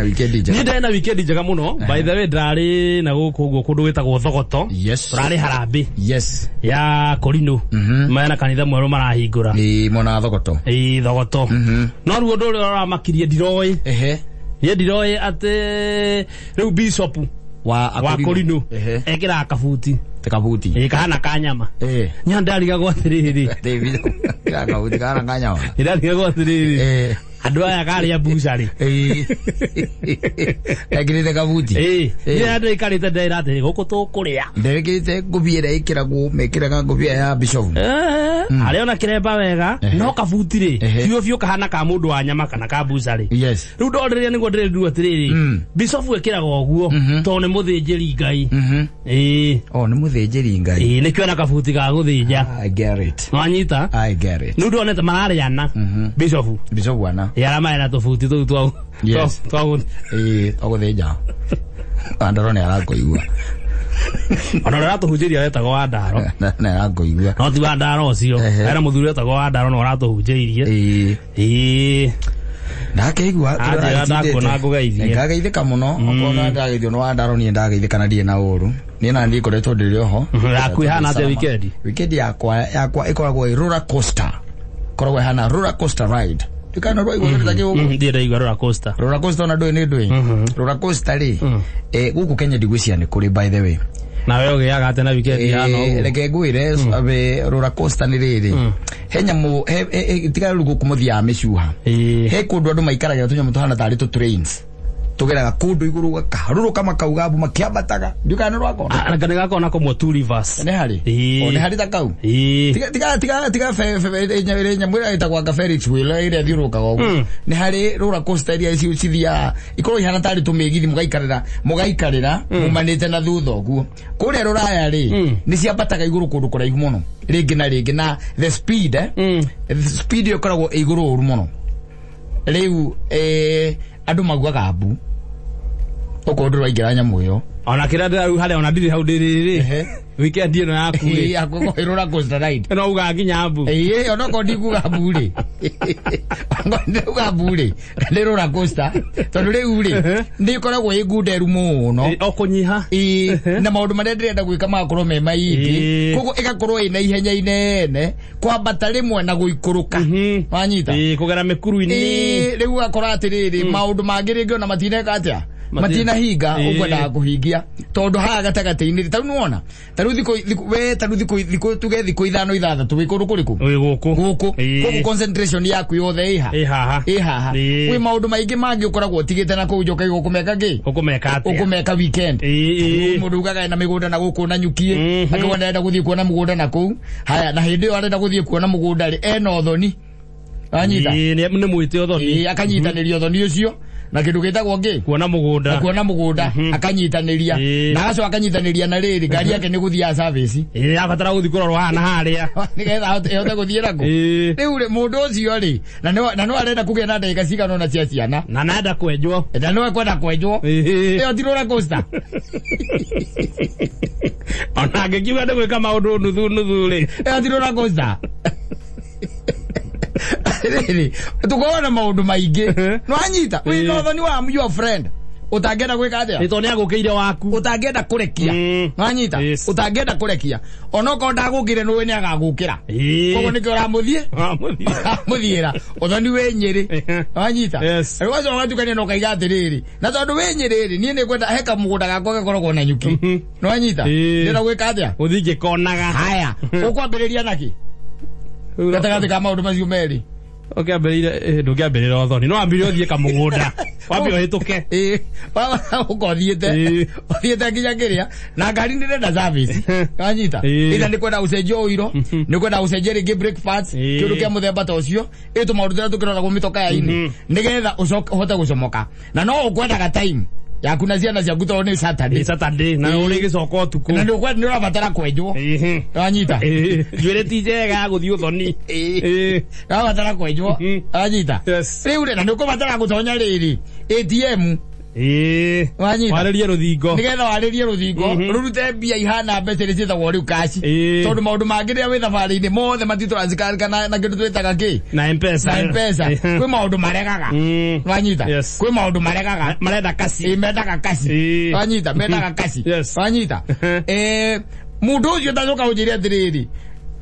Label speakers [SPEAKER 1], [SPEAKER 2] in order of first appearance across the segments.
[SPEAKER 1] Na weekend
[SPEAKER 2] Niĩ
[SPEAKER 1] njega.
[SPEAKER 2] ndarĩ na weekend njega mũno. By the way, ndarĩ na gũkũ ũguo kũndũ gwĩtagwo Thogoto. Tũrarĩ harambĩ ya Korino. Mena kanitha mwerũ marahingũra.
[SPEAKER 1] Nĩ mwena wa Thogoto.
[SPEAKER 2] Ĩĩ, Thogoto. No rĩu ũndũ ũrĩa ũramakirie ndiroĩ. Niĩ ndiroĩ atĩ rĩu bishop
[SPEAKER 1] Wa
[SPEAKER 2] wa Korino ekĩraga kabuti.
[SPEAKER 1] Kabuti.
[SPEAKER 2] Ĩĩ, kahana ka nyama. Nya ndarigagwo atĩrĩrĩ.
[SPEAKER 1] David. Kabuti kahana ka nyama.
[SPEAKER 2] Ndarigagwo atĩrĩrĩ. Andũ aya karĩa bucarĩ.
[SPEAKER 1] Ekĩrĩte kabuti.
[SPEAKER 2] Ĩĩ. Niĩ andũ ikarĩte ndĩra atĩrĩ gũkũ tũkũrĩa.
[SPEAKER 1] Ndekĩrĩte ngũbia ĩrĩa ĩkĩragwo mekĩraga ngũbia ya bishop.
[SPEAKER 2] Arĩa ona kĩremba wega no kabuti rĩ biũ biũ kahana ka mũndũ wa nyama kana ka bucarĩ. Rĩu ndorĩrĩa nĩguo ndĩrĩrua atĩrĩrĩ bishop ĩkĩraga ũguo tondũ nĩ mũthĩnjĩri Ngai. Ĩĩ.
[SPEAKER 1] Oh, nĩ mũthĩnjĩri Ngai.
[SPEAKER 2] Ĩĩ, nĩkĩo ena kabuti ga gũthĩnja.
[SPEAKER 1] I get it.
[SPEAKER 2] Nwanyita?
[SPEAKER 1] I get it.
[SPEAKER 2] Nĩ ndonete mararĩana bishop.
[SPEAKER 1] Bishop ana.
[SPEAKER 2] Ĩĩ, arĩa marĩ na tũbuti tũu twa
[SPEAKER 1] Yes.
[SPEAKER 2] twa
[SPEAKER 1] Ĩĩ, twa gũthĩnja. Wandaro nĩ arakũigua.
[SPEAKER 2] Ona ũrĩa ũratũhunjĩria wetagwo Wandaro.
[SPEAKER 1] Nĩ arakũigua.
[SPEAKER 2] No ti Wandaro ũcio. Hena mũthuri wetagwo Wandaro na ũratũhunjĩirie.
[SPEAKER 1] Ĩĩ.
[SPEAKER 2] Ĩĩ.
[SPEAKER 1] Ndakeigua
[SPEAKER 2] Anjĩra ndakuona ngũgeithie.
[SPEAKER 1] Ngageithĩka mũno okorwo na ndageithio nĩ Wandaro niĩ ndageithĩka na ndirĩ na ũru. Niĩ na niĩ ngoretwo ndĩrĩ oho.
[SPEAKER 2] Yaku ĩhana atĩa weekend?
[SPEAKER 1] Weekend yakwa ĩkoragwo ĩ roller coaster. Ĩkoragwo ĩhana roller coaster ride. Ndikana rwaigua kĩndũ ta kĩu ũguo?
[SPEAKER 2] Ndirĩ ndaigua roller coaster.
[SPEAKER 1] Roller coaster ona ndũĩ nĩ ndũĩ. Roller coaster rĩ, gũkũ Kenya ndigwĩciria nĩ kũrĩ by the way.
[SPEAKER 2] Na we ũgĩaga atĩa na weekend ihana ũguo?
[SPEAKER 1] Reke ngwĩre, roller coaster nĩ rĩrĩ. He nyamũ, tiga rĩu gũkũ mũthiaga mĩcuha. He kũndũ andũ maikaragĩra tũnyamũ tũhana tarĩ tũ trains. Tũgeraga kũndũ igũrũ gakaharũrũka makauga mbu makĩambataga. Ndiũĩ kana nĩ rwakona.
[SPEAKER 2] Anga nĩ gakona kũmwe Two Rivers.
[SPEAKER 1] Nĩ harĩ? O, nĩ harĩ ta kau? Tiga, tiga, tiga, tiga fe, fe, fe, nyamũ ĩrĩa ĩtagwo anga Ferris wheel ĩrĩa ĩthiũrũrũkaga ũguo. Nĩ harĩ roller coaster iria cithiaga ikorwo ihana tarĩ tũmĩgithi mũgaikarĩra, mũgaikarĩra mumanĩte na thutha ũguo. Kũrĩa rũraya rĩ, nĩ ciambataga igũrũ kũndũ kũraihu mũno rĩngĩ na rĩngĩ, na the speed, the speed ĩyo ĩkoragwo ĩ igũrũ ũru mũno. Rĩu andũ maugaga mbu okorwo ndũraingĩra nyamũ ĩyo.
[SPEAKER 2] Ona kĩrĩa ndĩrarũ harĩa ona ndirĩ hau ndĩrĩ rĩ. Weekend ĩno yaku rĩ.
[SPEAKER 1] Ĩĩ, yakwa ĩkoragwo ĩ roller coaster ride.
[SPEAKER 2] No ugaga nginya mbu.
[SPEAKER 1] Ĩĩ, onokorwo ndikuga mbu rĩ. Onokorwo ndikuga mbu rĩ, nĩ roller coaster. Tondũ rĩu rĩ, nĩ ĩkoragwo ĩ ngunderu mũno.
[SPEAKER 2] Ĩĩ, o kũnyiha.
[SPEAKER 1] Ĩĩ, na maũndũ marĩa ndĩrenda gwĩka magakorwo me maingĩ. Koguo ĩgakorwo ĩna ihenya inene, kwambata rĩmwe na gũikũrũka. Wanyita?
[SPEAKER 2] Ĩĩ, kũgera mĩkuru-inĩ.
[SPEAKER 1] Ĩĩ, rĩu ũgakora atĩrĩrĩ, maũndũ mangĩ rĩngĩ ona matineka atĩa? Matinahinga, ũkwendaga kũhingia. Tondũ haha gatagatĩ-inĩ, ta rĩu nĩwona? Ta rĩu thikũ, thikũ, we, ta rĩu thikũ, thikũ, tuge thikũ ithano ithathatũ, wĩ kũndũ kũrĩkũ?
[SPEAKER 2] Wĩ gũkũ.
[SPEAKER 1] Gũkũ. Koguo concentration yaku yothe ĩha?
[SPEAKER 2] Ĩ haha.
[SPEAKER 1] Ĩ haha. Kwĩ maũndũ maingĩ mangĩ ũkoragwo ũtigĩte na kũu nja ũkaigua ũkũmeka kĩ?
[SPEAKER 2] Ũkũmeka atĩa?
[SPEAKER 1] Ũkũmeka weekend. Mũndũ ugaga ena mĩgũnda na gũkũ na nyukie. Akauga ndarenda gũthiĩ kuona mũgũnda na kũu. Haya, na hĩndĩ ĩyo arenda gũthiĩ kuona mũgũnda rĩ, ena ũthoni. Wanyita?
[SPEAKER 2] Ĩĩ, nĩ mwĩte ũthoni.
[SPEAKER 1] Ĩĩ, akanyitanĩria ũthoni ũcio na kĩndũ gĩtagwo ngĩ?
[SPEAKER 2] Kuona mũgũnda.
[SPEAKER 1] Na kuona mũgũnda, akanyitanĩria. Na agacoka akanyitanĩria na rĩrĩ, ngari yake nĩ gũthiaga service.
[SPEAKER 2] Ĩĩ, abatara gũthiĩ kũrorwo haha na harĩa.
[SPEAKER 1] Nĩgetha ahote gũthiĩ nakũ. Rĩu rĩ, mũndũ ũcio rĩ, na no arenda kũgĩa na ndagĩka cigana ũna cia ciana.
[SPEAKER 2] Na nenda kwenjwo.
[SPEAKER 1] Na no ekwenda kwenjwo. Ĩyo ti roller coaster.
[SPEAKER 2] Ona angĩkiuga nĩ gwĩka maũndũ nuthu nuthu rĩ.
[SPEAKER 1] Ĩyo ti roller coaster. Rĩrĩ, tũkoragwo na maũndũ maingĩ. Nĩwanyita? Wĩna ũthoni wa your friend. Ũtangĩenda gwĩka atĩa?
[SPEAKER 2] Nĩ tondũ nĩ agũkĩire waku.
[SPEAKER 1] Ũtangĩenda kũrekia. Nĩwanyita? Ũtangĩenda kũrekia. Onokorwo ndagũkĩire nĩũĩ nĩ agagũkĩra. Koguo nĩkĩo ũramũthiĩ? Ũramũthiĩra. Ũthoni wĩ Nyĩrĩ. Nĩwanyita? Rĩu ũgacoka ũgatukania na ũkaiga atĩrĩrĩ, na tondũ wĩ Nyĩrĩ rĩ, niĩ nĩngwenda he kamũgũnda gakwa gakoragwo na nyuki. Nĩwanyita? Ndĩrenda gwĩka atĩa?
[SPEAKER 2] Gũthiĩ ngĩkonaga.
[SPEAKER 1] Haya, ũkwambĩrĩria nakĩ? Gatagatĩ ka maũndũ macio merĩ.
[SPEAKER 2] Ũkĩambĩrĩire, ndũngĩambĩrĩra ũthoni. No wambĩrĩrie ũthiĩ kamũgũnda. Wambe ũhĩtũke.
[SPEAKER 1] Ĩĩ, ũka ũthiĩte. Ũthiĩte nginya kĩrĩa. Na ngari nĩ ĩrenda service. Wanyita? Either nĩ kwenda gũcenjia ũiro, nĩ kwenda gũcenjia rĩngĩ brake pads, kĩndũ kĩa mũthemba ta ũcio. Ĩ tũmaũndũ tũrĩa tũkĩroragwo mĩtoka-inĩ. Nĩgetha ũcoke ũhote gũcomoka. Na no ũkwendaga time yaku na ciana ciaku tondũ nĩ Saturday.
[SPEAKER 2] Nĩ Saturday, na ũrĩgĩcoka ũtukũ.
[SPEAKER 1] Na nĩ ũrabatara kwenjwo. Wanyita?
[SPEAKER 2] Njuĩrĩ ti njega ya gũthiĩ ũthoni.
[SPEAKER 1] Ũrabatara kwenjwo. Wanyita? Rĩu rĩ, na nĩ ũkũbatara gũtonya rĩrĩ ATM.
[SPEAKER 2] Ĩĩ.
[SPEAKER 1] Wanyita?
[SPEAKER 2] Warĩrie rũthingo.
[SPEAKER 1] Nigetha warĩrie rũthingo rũrute mbia ihana mbeca iria ciĩtagwo rĩu kaci. Tondũ maũndũ mangĩ rĩrĩa wĩ thabarĩ-inĩ mothe matitũranzikarĩka na kĩndũ twĩtaga kĩ?
[SPEAKER 2] Na M-Pesa.
[SPEAKER 1] Na M-Pesa. Kwĩ maũndũ maregaga. Wanyita?
[SPEAKER 2] Yes.
[SPEAKER 1] Kwĩ maũndũ maregaga.
[SPEAKER 2] Marenda kaci.
[SPEAKER 1] Ĩĩ, mendaga kaci. Wanyita? Mendaga kaci.
[SPEAKER 2] Yes.
[SPEAKER 1] Wanyita? Mũndũ ũcio tacoka ũnjĩre atĩrĩrĩ,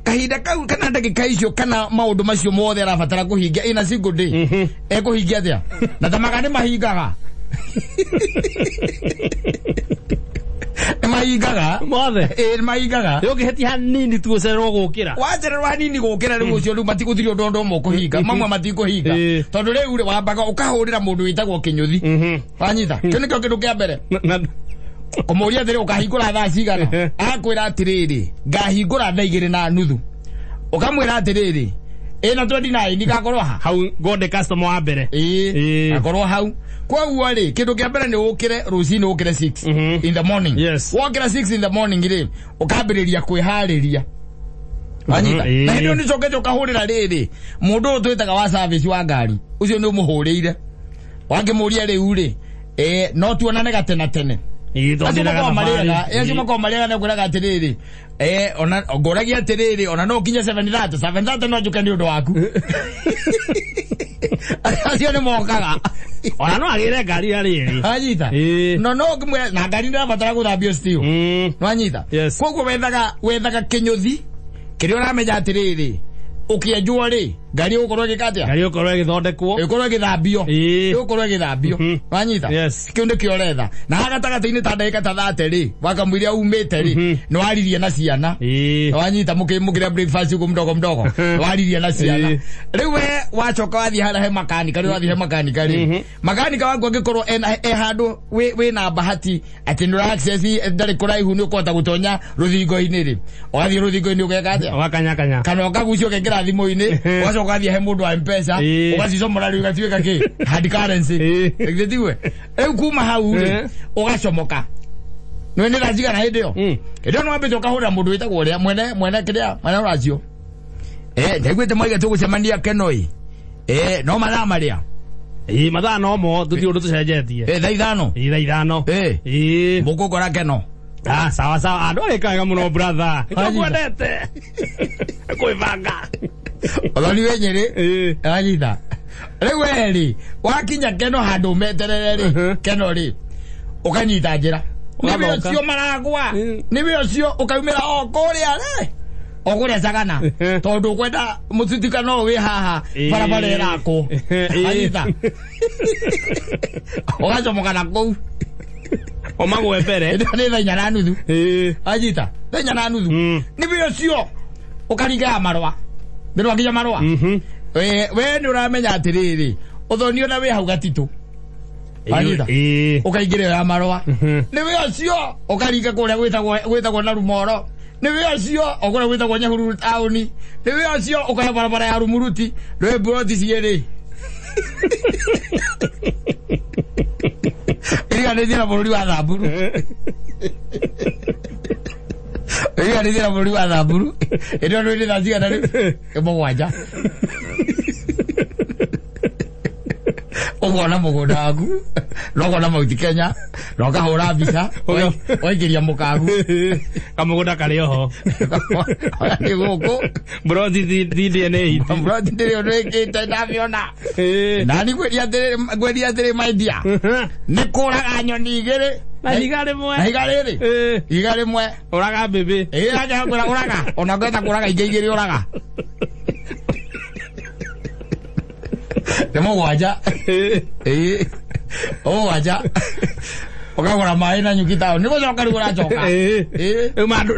[SPEAKER 1] kahinda kau kana ndagĩka icio kana maũndũ macio mothe arabatara kũhingia in a single day, ekũhingia atĩa? Na tamaga nĩ mahingaga, nĩ mahingaga.
[SPEAKER 2] Mothe.
[SPEAKER 1] Ĩĩ, nĩ mahingaga.
[SPEAKER 2] Rĩu ũngĩhĩtia hanini tu ũcererwo gũkĩra.
[SPEAKER 1] Wacererwo hanini gũkĩra, rĩu ũcio rĩu matigũthiri ũndũ ũndũ ũmwe ũkũhinga, mamwe matikũhinga. Tondũ rĩu rĩ, wambaga ũkahũrĩra mũndũ wĩtagwo kĩnyũthi. Wanyita? Kĩu nĩkĩo kĩndũ kĩa mbere. Kũmũria atĩrĩ, ũkahingũra thaa cigana? Akwĩra atĩrĩrĩ, ngahingũra 2:30. Ũkamwĩra atĩrĩrĩ, ĩna 29 ngakorwo ha
[SPEAKER 2] hau ngonde customer wa mbere.
[SPEAKER 1] Ĩĩ. Ngakorwo hau. Koguo rĩ, kĩndũ kĩa mbere nĩ ũkĩre rũcinĩ, ũkĩre 6 in the morning. Wokĩra 6 in the morning rĩ, ũkambĩrĩria kwĩharĩria. Wanyita? Na hĩndĩ ĩyo nĩ ũcokete ũkahũrĩra rĩrĩ mũndũ ũyũ twĩtaga wa service wa ngari ũcio, nĩ ũmũhũrĩire, wakĩmũria rĩu rĩ, no tuonane gatena tene.
[SPEAKER 2] Ĩĩ, tondũ
[SPEAKER 1] Acio
[SPEAKER 2] ndĩna
[SPEAKER 1] makoragwo
[SPEAKER 2] thabarĩ.
[SPEAKER 1] marĩaga, acio makoragwo marĩaga nĩ kwĩraga atĩrĩrĩ, ona ngũragia atĩrĩrĩ, ona no ũkinye 7:30, 7:30 no njũke nĩ ũndũ waku. Acio nĩ mokaga.
[SPEAKER 2] Ona no agĩre ngari ya rĩrĩ.
[SPEAKER 1] Wanyita? No ngĩmwĩra na ngari ndĩrabatara gũthambio still. Nwanyita?
[SPEAKER 2] Yes.
[SPEAKER 1] Koguo wethaga kĩnyũthi kĩrĩa ũramenya atĩrĩrĩ, ũkĩenjwo rĩ, ngari ĩgũkorwo ĩgĩka atĩa?
[SPEAKER 2] Ngari ĩgũkorwo ĩgĩthondekwo.
[SPEAKER 1] Ĩgũkorwo ĩgĩthambio. Ĩgũkorwo ĩgĩthambio. Wanyita?
[SPEAKER 2] Yes.
[SPEAKER 1] Kĩu nĩkĩo ũretha. Na haha gatagatĩ-inĩ ta ndagĩka ta 30 rĩ, wakamũiria umĩte rĩ, nĩ waririe na ciana. Wanyita? Mũkĩrĩa breakfast huko mdogo mdogo, nĩ waririe na ciana. Rĩu we wacoka wathiĩ harĩa he makanika rĩ, wathiĩ he makanika rĩ, makanika waku angĩkorwo e handũ wĩna bahati atĩ nĩ ũra access, ndarĩ kũraihu, nĩ ũkũhota gũtonya rũthingo-inĩ rĩ, ũgathiĩ rũthingo-inĩ ũgeka atĩa?
[SPEAKER 2] Ũgakanyakanya.
[SPEAKER 1] Kana ũkagucia ũkekĩra thimũ-inĩ, ũgacoka ũgathiĩ he mũndũ wa M-Pesa, ũgacicomora rĩu igatuĩka kĩ? Hard currency. Githĩ tiwe rĩu kuma hau rĩ, ũgacomoka nĩ nĩ thaa cigana hĩndĩ ĩyo? Hĩndĩ ĩyo nĩ wambĩte ũkahũrĩra mũndũ wĩtagwo ũrĩa mwene kĩrĩa, mwene ũracio, ndaiguĩte mwaiga tũgũcemania Kenoi, no mathaa marĩa.
[SPEAKER 2] Ĩĩ, mathaa no mo, tũtirĩ ũndũ tũcenjetie.
[SPEAKER 1] Thaa 5.
[SPEAKER 2] Ĩĩ, thaa 5.
[SPEAKER 1] Mũkũngora Keno.
[SPEAKER 2] Ah, sawa sawa, andũ arĩka wega mũno, brother. Nĩkĩo ngwendete. Kwĩbanga.
[SPEAKER 1] Ũthoni wĩ Nyĩrĩ. Wanyita? Rĩu we rĩ, wakinya Keno handũ ũmeterere rĩ, Keno rĩ, ũkanyita njĩra nĩwe
[SPEAKER 2] Ũgathoka.
[SPEAKER 1] ũcio maragwa, nĩwe ũcio ũkaumĩra o kũrĩa rĩ, o kũrĩa Cagana, tondũ ũkwenda mũtutikano ũyũ wĩ haha barabara ĩrakwo. Wanyita? Ũgacomoka na kũu.
[SPEAKER 2] Ũmagwe mbere.
[SPEAKER 1] Ĩno nĩ 4:30. Wanyita? 4:30. Nĩwe ũcio ũkaringa ya marũa, nĩ rwakinya marũa. We nĩ ũramenya atĩrĩrĩ, ũthoni ona wĩ hau gatitũ. Wanyita? Ũkaingĩra ĩyo ya marũa, nĩwe ũcio ũkaringa kũrĩa gwĩtagwo na Rumoro, nĩwe ũcio o kũrĩa gwĩtagwo Nyahururu taũni, nĩwe ũcio ũkoya barabara ya Rumuruti, rwĩ mburoti cierĩ iriganĩtie na bũrũri wa Thamburu, iriganĩtie na bũrũri wa Thamburu. Ĩndĩ ĩyo nĩ thaa cigana rĩu? 7. Ũkona mũgũnda waku na ũkona Mount Kenya na ũkahũra mbica waingĩria mũkagu.
[SPEAKER 2] Kamũgũnda karĩ oho.
[SPEAKER 1] Nĩ gũkũ.
[SPEAKER 2] Mburoti ti DNA.
[SPEAKER 1] Mburoti ndĩrĩ ũndũ ĩkĩte ndamĩona. Nani ngwendia atĩrĩ, my dear, nĩ kũraga nyoni igĩrĩ
[SPEAKER 2] na ihiga rĩmwe.
[SPEAKER 1] Na ihiga rĩrĩ, ihiga rĩmwe.
[SPEAKER 2] Ũraga mbĩmbĩ.
[SPEAKER 1] Ĩĩ, aja kwĩra ũraga ona ngwenda kũraga ingĩ igĩrĩ, ũraga nĩ 7. Ĩĩ, 7 ũkagũra maĩ na nyuki taũni, nĩ gũcoka rĩu ũracoka.
[SPEAKER 2] Rĩu mandũ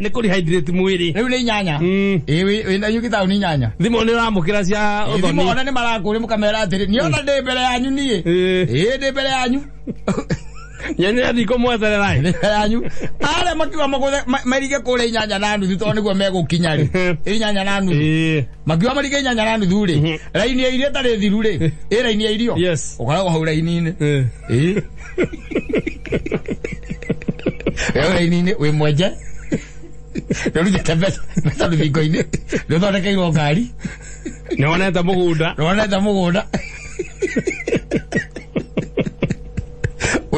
[SPEAKER 2] nĩ kũrehydrate mwĩrĩ.
[SPEAKER 1] Rĩu nĩ 8. Ĩĩ, wĩna nyuki taũni 8.
[SPEAKER 2] Thimũ nĩ ũramũkĩra cia
[SPEAKER 1] Ĩĩ, thimũ
[SPEAKER 2] ũthoni.
[SPEAKER 1] ona nĩ marakũria, mũkamera atĩrĩ, niĩ ona ndĩ mbere yanyu niĩ. Ĩĩ, ndĩ mbere yanyu.
[SPEAKER 2] Nyene athiĩ kũmweterera.
[SPEAKER 1] Ndĩ mbere yanyu. Arĩa makiuga magũthe marige kũrĩa 8:30 tondũ nĩguo megũkinya rĩ, 8:30. Makiuga marige 8:30 rĩ, raini ya irio ĩtarĩ thiru rĩ, ĩ raini ya irio. Ũkoragwo hau raini-inĩ. Ĩĩ, wĩ hau raini-inĩ wĩ mwenje, nĩ ũrutĩte mbeca rũthingo-inĩ, nĩ ũthondekeirwo ngari.
[SPEAKER 2] Nĩ wonete mũgũnda.
[SPEAKER 1] Nĩ wonete mũgũnda.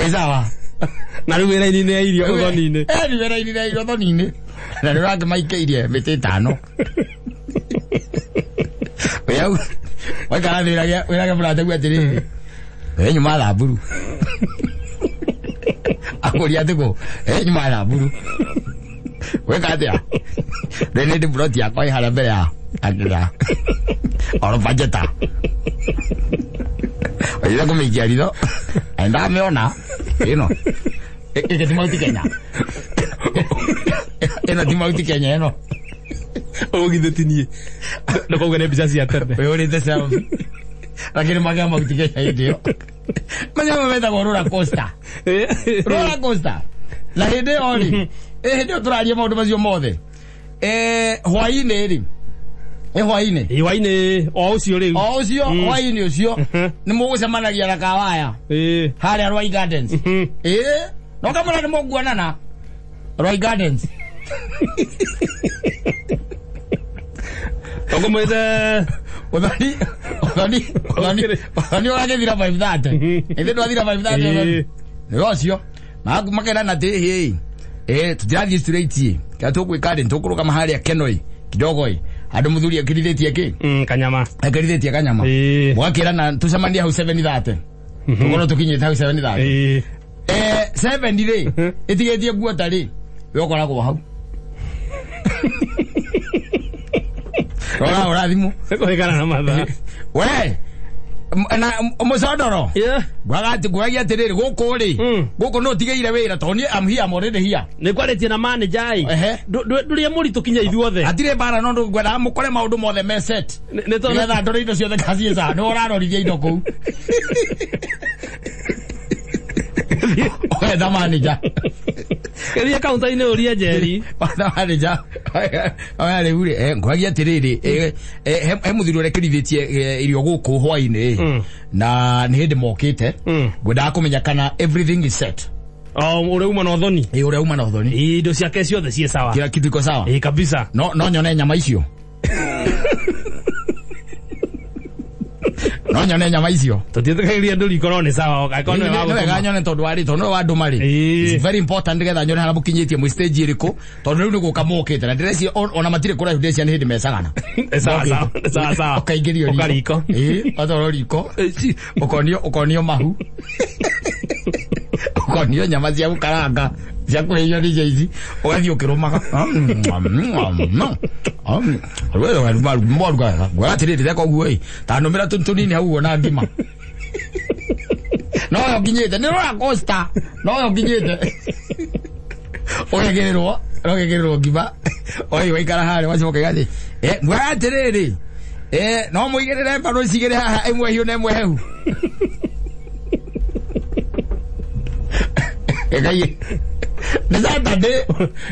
[SPEAKER 1] Wĩ sawa.
[SPEAKER 2] Na rĩu wĩra-inĩ nĩ ya irio ũthoni-inĩ.
[SPEAKER 1] Eh, nĩ wĩra-inĩ ya irio ũthoni-inĩ. Na nĩ ũrakĩmaikĩirie mĩtĩ ĩtano. Wĩ hau, waikara thĩ wĩrage mũrataguo atĩrĩrĩ, we nyuma thamburu. Akũria atĩ kũ, we nyuma thamburu. Weka atĩa? Rĩu nĩ ndĩ plot yakwa ĩ harĩa mbere ya akĩra. Oro bajeta. Oire kũmĩikia ritho. Na ndamĩona ĩno. Ĩkĩ ti Mount Kenya. Ĩno ti Mount Kenya ĩno.
[SPEAKER 2] Ũgithĩ ti niĩ. Ndũkauge nĩ mbica cia tene.
[SPEAKER 1] Wĩhũrĩte selfie. Lakini magĩa Mount Kenya hĩndĩ ĩyo. Manyama metagwo roller coaster. Roller coaster. Na hĩndĩ ĩyo rĩ, hĩndĩ ĩyo tũraria maũndũ macio mothe. Hwaĩ-inĩ rĩ. Hwaĩ-inĩ.
[SPEAKER 2] Ĩ, hwaĩ-inĩ o ũcio rĩu.
[SPEAKER 1] O ũcio hwaĩ-inĩ ũcio nĩ mũgũcemanagia na Kawaya harĩa Rwai Gardens. No kamũra nĩ mũkuonana Rwai Gardens.
[SPEAKER 2] Ũkũmwĩte
[SPEAKER 1] Ũthoni ũthoni ũthoni ũthoni ũragĩthira 5:30. Ĩthĩ ndwathira 5:30 ũthoni. Nĩ ũcio. Makerana atĩ hĩ tũtirathiĩ straight ĩ. Kĩrĩa tũgwĩka rĩ tũkũrũgama harĩa Kenoi kidogo ĩ. Handũ mũthuri ekĩrithĩtie kĩ?
[SPEAKER 2] Kanyama.
[SPEAKER 1] Ekĩrithĩtie kanyama. Mũgakĩrana tũcemanie hau 7:30. Tũkorwo tũkinyĩte hau 7:30. 7 rĩ ĩtigĩtie guota rĩ we ũkoragwo hau. Rora ora thimũ.
[SPEAKER 2] Kũringana na mathaa.
[SPEAKER 1] We na mũcondoro. Ngwaga atĩrĩrĩ gũkũ rĩ gũkũ no ũtigĩire wĩra tondũ niĩ I'm here, I'm already here.
[SPEAKER 2] Nĩ ngwarĩtie na manager ĩ. Ndũrĩ mũritũ kinya ithuothe.
[SPEAKER 1] Hatirĩ mbara no ngwendaga mũkore maũndũ mothe me set.
[SPEAKER 2] Nĩ tondũ
[SPEAKER 1] Nĩgetha ndore indo ciothe kaciĩ sawa. Nĩwe ũrarorithia indo kũu. Ũgetha manager.
[SPEAKER 2] Gĩthiĩ kaunta-inĩ ũrie Njeri.
[SPEAKER 1] Ũgetha manager. Oya rĩu rĩ, ngwagia atĩrĩrĩ, he mũthuri ũrĩa kĩrithĩtie irio gũkũ hwaĩ-inĩ na nĩ hĩndĩ mokĩte. Ngwendaga kũmenya kana everything is set.
[SPEAKER 2] O ũrĩa uma na ũthoni.
[SPEAKER 1] Ĩ, ũrĩa uma na ũthoni.
[SPEAKER 2] Indo ciake ciothe ciĩ sawa.
[SPEAKER 1] Kila kitu iko sawa.
[SPEAKER 2] Ĩ, kabisa.
[SPEAKER 1] No, no nyone nyama icio. No nyone nyama icio.
[SPEAKER 2] Tũtiĩtĩkagĩria andũ riko no nĩ sawa, angĩkorwo nĩwe wa
[SPEAKER 1] Nĩ wega
[SPEAKER 2] gũtũma.
[SPEAKER 1] nyone tondũ wa rĩ, tondũ nĩwe wa ndũma rĩ. It's very important nĩgetha nyone harĩa mũkinyĩtie mwĩ stage ĩrĩkũ, tondũ rĩu nĩ gũka mokĩte na ndĩreciria ona matirĩ kũraihu ndĩreciria nĩ hĩndĩ mecagana.
[SPEAKER 2] Sawa, sawa, sawa, sawa.
[SPEAKER 1] Ũkaingĩrio
[SPEAKER 2] riko. Ũka riko.
[SPEAKER 1] Ũgatwarwo riko. Ũkonio mahu. Ũkonio nyama cia gũkaranga cia kũhĩhio nĩ icio ici, ũgathiĩ ũkĩrũmaga. Mwaruga wega. Ngwĩra atĩrĩrĩ, reka ũguo ĩ, ta nũmĩra tũnini hau ũguo na ngima. No yo nginyĩte, nĩ roller coaster. No yo nginyĩte. Ũgekĩrĩrwo ngima. Oi, waikara harĩa wacoka ũgathiĩ. Ngwĩra atĩrĩrĩ, no mũigĩrĩre mbaru cigĩrĩ haha, ĩmwe hiũ na ĩmwe hehu. Ĩkai. Nĩ Saturday.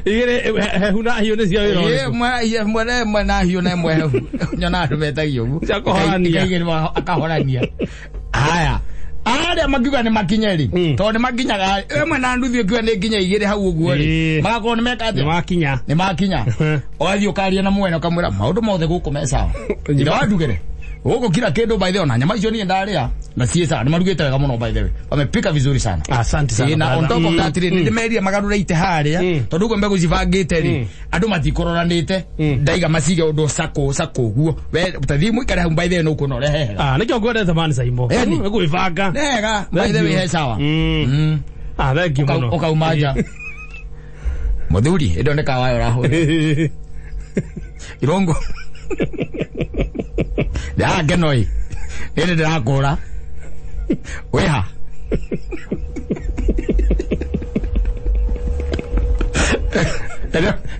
[SPEAKER 2] Igĩrĩ hehu na hiũ nĩ cia wĩra ũrĩkũ?
[SPEAKER 1] Ĩmwe na hiũ na ĩmwe hehu. Nyona andũ metagio ũguo.
[SPEAKER 2] Cia kũhorania.
[SPEAKER 1] Ikaigĩrĩrwo akahorania. Haya. Arĩa makiuga nĩ makinye rĩ, tondũ nĩ makinyaga ĩmwe na nuthu ĩkiuga nĩ nginya igĩrĩ hau ũguo rĩ, magakorwo nĩ meka atĩa?
[SPEAKER 2] Nĩ makinya.
[SPEAKER 1] Nĩ makinya. Ũgathiĩ ũkaria na mwene ũkamwĩra maũndũ mothe gũkũ me sawa. Ira wandugĩre. Gũkũ kila kĩndũ by the way, ona nyama icio niĩ ndarĩa na ciĩ sawa, nĩ marugĩte wega mũno by the way. Wamepika vizuri sana.
[SPEAKER 2] Asante sana.
[SPEAKER 1] Na on top of that rĩ, nĩ ndĩmerire magarũre itĩ harĩa, tondũ ũguo mbegũ cibangĩte rĩ, andũ matikũroranĩte. Ndaiga macige ũndũ sako sako ũguo. We ũtathiĩ mũikare hau by the way nĩ ũkuona ũrĩa hehega.
[SPEAKER 2] Nĩkĩo ngwendete man Saimo.
[SPEAKER 1] Nĩ
[SPEAKER 2] gwĩbanga.
[SPEAKER 1] Nĩhega, by the way he sawa.
[SPEAKER 2] Thank you mũno.
[SPEAKER 1] Ũkauma nja. Mũthuri, ĩndo nĩ kawayo ũrahũra. Irongo. Ndĩra Kenoi. Nĩ ndĩrakũra. Wĩha.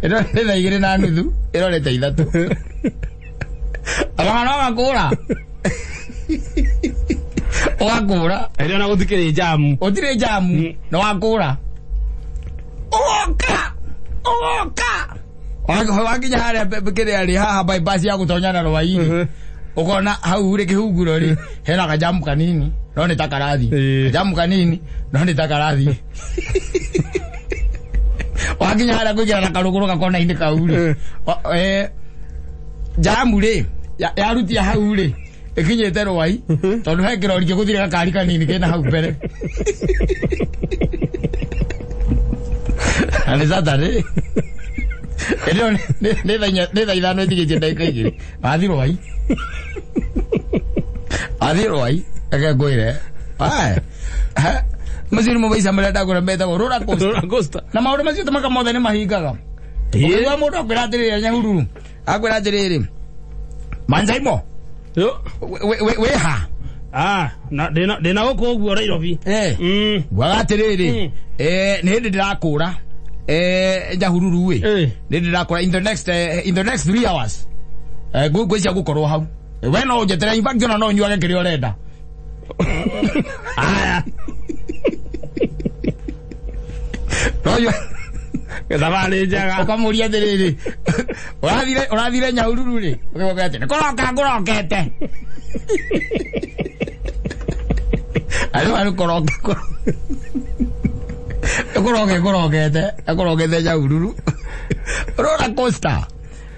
[SPEAKER 1] Ĩno nĩ thaa igĩrĩ na nuthu, ĩrorete ithatũ. Amagana ũgakũra. Ũgakũra.
[SPEAKER 2] Ĩrĩa ona gũtikĩrĩ jamu.
[SPEAKER 1] Gũtirĩ jamu, na wakũra. Ũgoka. Ũgoka. Wakinya harĩa kĩrĩa rĩ, haha bypass ya gũtonya na rwainĩ. Ũkona hau rĩ kĩhunguro rĩ, hena kajamu kanini, no nĩ ta karathi. Kajamu kanini, no nĩ ta karathi. Wakinya harĩa kũingĩra na karũgũrũ gakona-inĩ kau rĩ. Jamu rĩ, yarutia hau rĩ, Ĩkinyĩte Rwai tondũ he kĩrori gĩgũthire gakari kanini kena hau mbere. Na nĩ Saturday. Ĩndĩ ĩyo nĩ nĩ thaa 5 ĩtigĩtie ndagĩka 2. Wathiĩ Rwai. Wathiĩ Rwai, reke ngwĩre. Aya. Macio nĩmo maica marĩa ndagũra metagwo roller coaster.
[SPEAKER 2] Roller coaster.
[SPEAKER 1] Na maũndũ macio tũmaka mothe nĩ mahingaga. Ũkĩigua mũndũ akwĩra atĩrĩrĩ Nyahururu, akwĩra atĩrĩrĩ, Manjaimo,
[SPEAKER 2] Yo.
[SPEAKER 1] wĩ ha?
[SPEAKER 2] Ah, na ndĩna gũkũ ũguo Nairobi.
[SPEAKER 1] Ngwaga atĩrĩrĩ, nĩ hĩndĩ ndĩrakũra Nyahururu ĩ. Nĩ hĩndĩ ndĩrakũra in the next in the next 3 hours. Ngwĩciria ngũkorwo hau. We no ũnjetere, in fact ona no ũnyuage kĩrĩa ũrenda.
[SPEAKER 2] Aya.
[SPEAKER 1] No ũnyue
[SPEAKER 2] Thabarĩ njega.
[SPEAKER 1] Ũkamũria atĩrĩrĩ, ũrathire Nyahururu rĩ? Ũkĩmwĩra atĩ, nĩ kũroka ngũrokete. Arĩ wa kũroka kũroka ngũrokete, akũrokete Nyahururu. Roller coaster.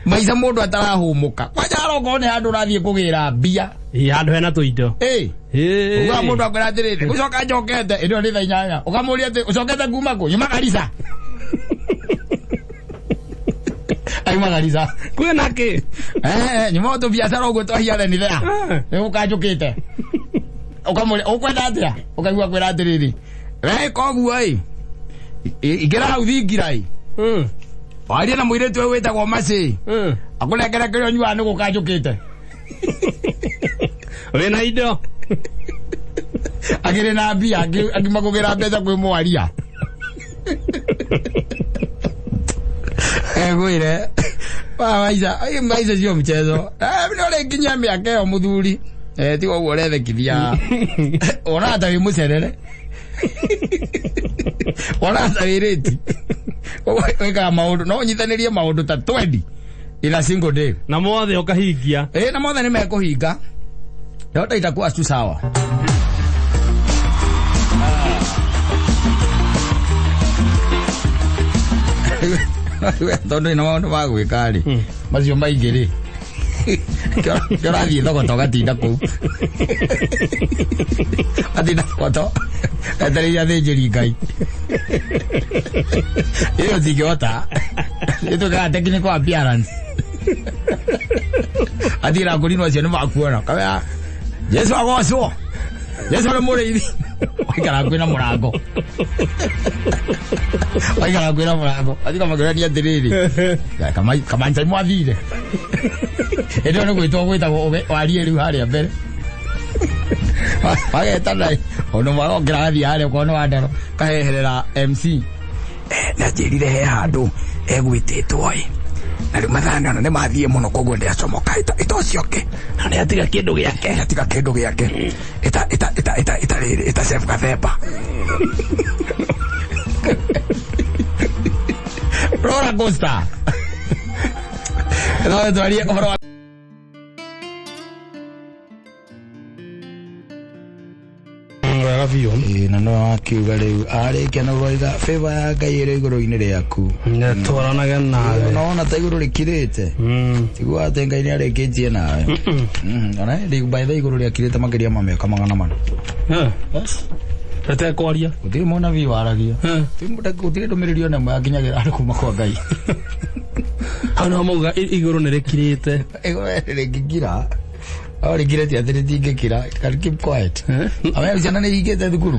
[SPEAKER 1] Maica mũndũ atarahũmũka. Kwanja arokorwo nĩ handũ ũrathiĩ kũgĩra mbia.
[SPEAKER 2] Ĩ, handũ hena tũindo.
[SPEAKER 1] Ĩ. Uga mũndũ akwĩra atĩrĩrĩ, gũcoka njokete, ĩno nĩ thaa 8. Ũkamũria atĩ, ũcokete kuma kũ? Nyuma Garissa. Auma Garissa.
[SPEAKER 2] Kwĩna kĩ?
[SPEAKER 1] Nyuma tũbiacara ũguo twa here and there. Nĩ gũka njũkĩte. Ũkamũria, ũkwenda atĩa? Ũkaigua akwĩra atĩrĩrĩ, we koguo ĩ, ingĩra hau thingira ĩ. Warie na mũirĩtu ũyũ wĩtagwo Macĩ. Akũnengere kĩrĩa ũnyuaga nĩ gũka njũkĩte.
[SPEAKER 2] Wĩna indo.
[SPEAKER 1] Akĩrĩ na mbia, akiuma kũgĩra mbeca kwĩ mwaria. Egwĩre, wa maica, ai maica sio mchezo. No rĩnginyia mĩaka ĩyo mũthuri. Tiga ũguo ũrethekithia. Wonaga ta wĩ mũcerere. Wonaga ta wĩ rĩti. Wĩkaga maũndũ, no ũnyitanĩrie maũndũ ta 20 in a single day.
[SPEAKER 2] Na mothe ũkahingia.
[SPEAKER 1] Na mothe nĩ mekũhinga. Yote itakuwa tu sawa. Tondũ ina maũndũ ma gwĩka rĩ, macio maingĩ rĩ, kĩo ũrathiĩ thogoto ũgatinda kũu. Atinda thogoto, etereire athĩnjĩri Ngai. Ĩyo ndingĩhota. Ĩtuĩkaga technical appearance. Atira kũrinwo acio nĩ makuona. Kamera, Jesu agocwo. Jesu nĩ mũrĩithi. Waikara hakuhĩ na mũrango. Waikara hakuhĩ na mũrango. Athika makĩũrania atĩrĩrĩ. Kamanjai mwathire. Hĩndĩ ĩyo nĩ gwĩtwo gwĩtagwo warie rĩu harĩa mbere. Magetana ũndũ marokĩra gathiĩ harĩa okorwo nĩ wandaro kaheherera MC. Nĩanjĩrire he handũ egwĩtĩtwo ĩ. Na rĩu mathaa nĩ ona nĩ mathiĩ mũno koguo ndĩacomoka ĩta ũcio ũngĩ.
[SPEAKER 2] Na nĩatiga kĩndũ gĩake.
[SPEAKER 1] Nĩatiga kĩndũ gĩake. Ĩta, ĩta, ĩta, ĩta, ĩta rĩrĩ, ĩta Chef Gathemba. Roller coaster. No twarie ũhoro wa
[SPEAKER 2] Wega biũ.
[SPEAKER 1] Ĩĩ, na no akiuga rĩu arĩkia na ũroiga favor ya Ngai ĩrĩ igũrũ-inĩ rĩaku.
[SPEAKER 2] Nĩtwaranage nawe.
[SPEAKER 1] Na wona ta igũrũ rĩkirĩte. Tiguo atĩ Ngai nĩarĩkĩtie nawe. Ona hĩndĩ by the igũrũ rĩakirĩte makĩria ma mĩaka 400. Yes.
[SPEAKER 2] Rĩtekwaria.
[SPEAKER 1] Gũtirĩ mũnabii waragia. Gũtirĩ ndũmĩrĩri ona ĩmwe yakinyagĩra andũ kuma kwa Ngai.
[SPEAKER 2] Hau nĩho mauga igũrũ nĩrĩkirĩte.
[SPEAKER 1] Igũrũ rĩngĩkira. No rĩkire ti atĩ rĩtingĩkira. Can keep quiet. Awe ciana nĩ ihingĩte thukuru.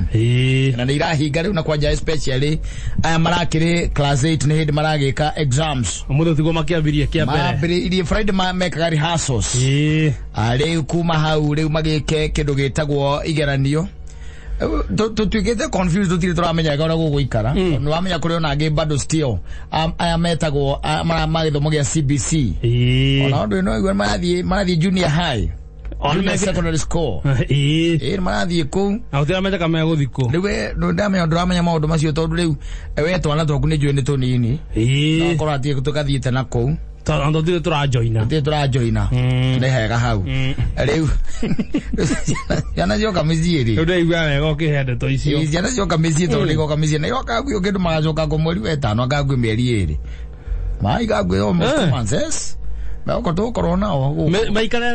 [SPEAKER 1] Na nĩ irahinga rĩu na kwanja especially aya marakĩrĩ class 8 nĩ hĩndĩ maragĩka exams.
[SPEAKER 2] Ũmũthĩ tiguo makĩambirie kĩa mbere.
[SPEAKER 1] Mambĩrĩirie Friday mekaga rehearsals. Rĩu kuma hau rĩu magĩke kĩndũ gĩtagwo igeranio. Tũtuĩkĩte confused tũtirĩ tũramenya wega ũrĩa gũgũikara. Nĩ wamenya kũrĩ ona angĩ bado still aya metagwo ma gĩthomo gĩa CBC. Ona ũndũ ĩno ĩguo marathiĩ junior high. Junior secondary school. Nĩ marathiĩ kũu.
[SPEAKER 2] Na gũtiramenya kana megũthiĩ kũ.
[SPEAKER 1] Rĩu we ndũramenya ndũramenya maũndũ macio tondũ rĩu we twana twaku nĩ njũĩ nĩ tũnini. No korwo atĩ tũgathiĩte na kũu.
[SPEAKER 2] Tondũ tũtirĩ tũrajoina.
[SPEAKER 1] Tũtirĩ tũrajoina. Nĩ hega hau. Rĩu ciana cioka mĩciĩ rĩ.
[SPEAKER 2] Rĩu ndĩraigua wega ũkĩhe ndeto icio.
[SPEAKER 1] Ĩĩ, ciana cioka mĩciĩ tondũ nĩ igoka mĩciĩ na igoka kwĩ kĩndũ magacoka kũ mweri wa ĩtano anga kwĩ mĩeri ĩrĩ. Maiga kwĩ almost 2 months, yes. Oko tũgũkorwo nao gũkũ.
[SPEAKER 2] Maikare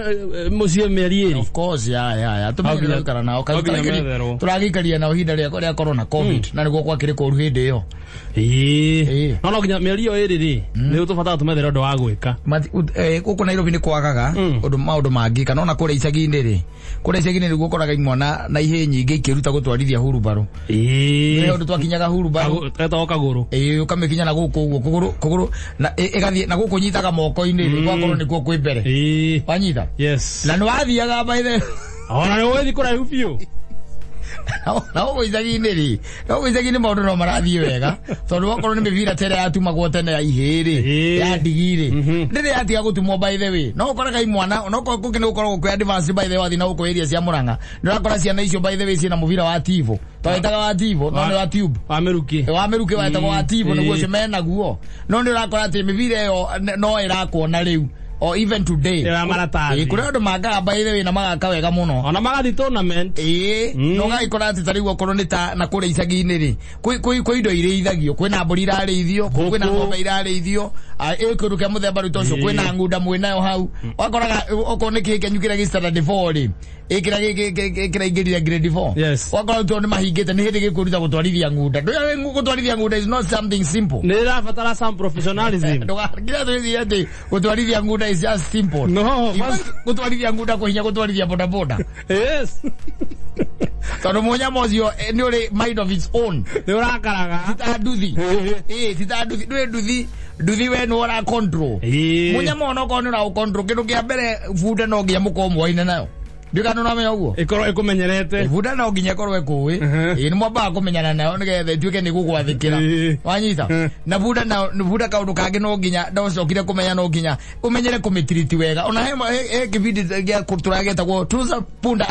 [SPEAKER 2] mũciĩ mĩeri 2.
[SPEAKER 1] Of course, ya ya ya
[SPEAKER 2] No nginya-
[SPEAKER 1] tũmenyere nao.
[SPEAKER 2] no nginya metherwo.
[SPEAKER 1] Tũragĩikaria nao ihinda rĩa corona, COVID, na nĩguo gwakĩrĩ kũru hĩndĩ ĩyo.
[SPEAKER 2] Ĩĩ. No nginya mĩeri ĩyo 2 rĩ, nĩ tũbatara tũmethere ũndũ wa gwĩka.
[SPEAKER 1] Gũkũ Nairobi nĩ kwagaga ũndũ maũndũ mangĩ, kana ona kũrĩa icagi-inĩ rĩ, kũrĩa icagi-inĩ nĩguo ũkoraga imwana na ihĩĩ nyingĩ ikĩruta gũtwarithia hurubarũ. Nĩ ũndũ twakinyaga hurubarũ.
[SPEAKER 2] Getagwo kagũrũ.
[SPEAKER 1] Ĩĩ, ũkamĩkinya na gũkũ ũguo kũgũrũ kũgũrũ na ĩgathiĩ na gũkũ nyitaga moko-inĩ rĩ, gwakorwo nĩkuo kwĩ mbere. Wanyita?
[SPEAKER 2] Yes.
[SPEAKER 1] Na nĩ wathiaga by the
[SPEAKER 2] Ona nĩ ũgĩthiĩ kũraihu biũ.
[SPEAKER 1] Na gũkũ icagi-inĩ rĩ, na gũkũ icagi-inĩ maũndũ no marathiĩ wega, tondũ wakorwo nĩ mĩbira tene yatumagwo tene ya ihĩĩ rĩ, ya ndigi rĩ, ndĩrĩ yatiga gũtumwo by the way. No ũkoraga imwana, no kũngĩ nĩ gũkoragwo kwĩ advanced by the way, wathiĩ na gũkũ area cia Murang'a, nĩ ũrakora ciana icio by the way ciĩna mũbira wa tibo. Twawĩtaga wa tibo, no nĩ wa tube.
[SPEAKER 2] Wa mĩrukĩ.
[SPEAKER 1] Wa mĩrukĩ wetagwo wa tibo, nĩguo ũcio menaguo. No nĩ ũrakora atĩ mĩbira ĩyo no ĩrakwo na rĩu, or even today.
[SPEAKER 2] Ya maratathi.
[SPEAKER 1] Kũrĩ andũ makaga by the way na magaka wega mũno.
[SPEAKER 2] Ona magathiĩ tournament.
[SPEAKER 1] Ĩĩ, no ũgagĩkora atĩ ta rĩu okorwo nĩ ta na kũrĩa icagi-inĩ rĩ, kwĩ indo irĩithagio, kwĩna mbũri irarĩithio, kwĩna ng'ombe irarĩithio, ĩ kĩndũ kĩa mũthemba rĩu ta ũcio, kwĩna ng'unda mwĩnayo hau. Wakoraga okorwo nĩ kĩĩ kĩanyu kĩrĩa gĩ standard 4 rĩ, ĩ kĩrĩa kĩraingĩrire grade 4. Wakora tondũ nĩ mahingĩte, nĩ hĩndĩ gĩkwĩruta gũtwarithia ng'unda. Ndũĩ gũtwarithia ng'unda is not something simple.
[SPEAKER 2] Nĩ ĩrabatara some professionalism.
[SPEAKER 1] Nginya twĩcirie atĩ gũtwarithia ng'unda is just simple.
[SPEAKER 2] No,
[SPEAKER 1] gũtwarithia ng'unda kũhinya gũtwarithia bodaboda.
[SPEAKER 2] Yes.
[SPEAKER 1] Tondũ mũnyama ũcio nĩ ũrĩ mind of its own.
[SPEAKER 2] Nĩ ũrakaraga.
[SPEAKER 1] Ti ta nduthi. Ĩĩ, ti ta nduthi. Ndũĩ nduthi, nduthi we nĩ ũra control. Mũnyama onokorwo nĩ ũra control, kĩndũ kĩa mbere bunda no nginya mũkorwo muoine nayo. Ndiũĩ kana nĩũramenya ũguo?
[SPEAKER 2] Ĩkorwo ĩkũmenyerete.
[SPEAKER 1] Bunda no nginya ĩkorwo ĩkũĩ. Ĩĩ, nĩ mwambaga kũmenyana nayo nĩgetha ĩtuĩke nĩ gũgwathĩkĩra. Wanyita? Na bunda na bunda kaũndũ kangĩ no nginya ndacokire kũmenya no nginya ũmenyere kũmĩtiriti wega. Ona he kĩbindi gĩa tũragetagwo tunza punda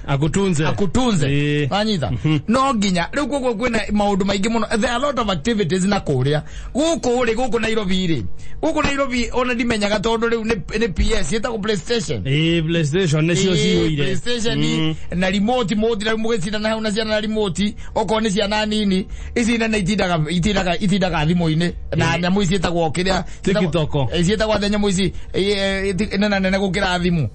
[SPEAKER 2] akutunze.
[SPEAKER 1] Akutunze. Wanyita? No nginya rĩu koguo kwĩna maũndũ maingĩ mũno. There are a lot of activities na kũrĩa. Gũkũ rĩ, gũkũ Nairobi rĩ. Gũkũ Nairobi ona ndimenyaga tondũ rĩu nĩ PS ĩtagwo PlayStation.
[SPEAKER 2] Ĩĩ, PlayStation nĩcio ciyũire.
[SPEAKER 1] PlayStation na remote mũthi rĩu mũgĩcindana hau na ciana na remote, okorwo nĩ ciana nini ici nene itindaga thimũ-inĩ na nyamũ ici ciĩtagwo kĩrĩa
[SPEAKER 2] TikTok.
[SPEAKER 1] Ciĩtagwo atĩa nyamũ ici nene nene gũkĩra thimũ?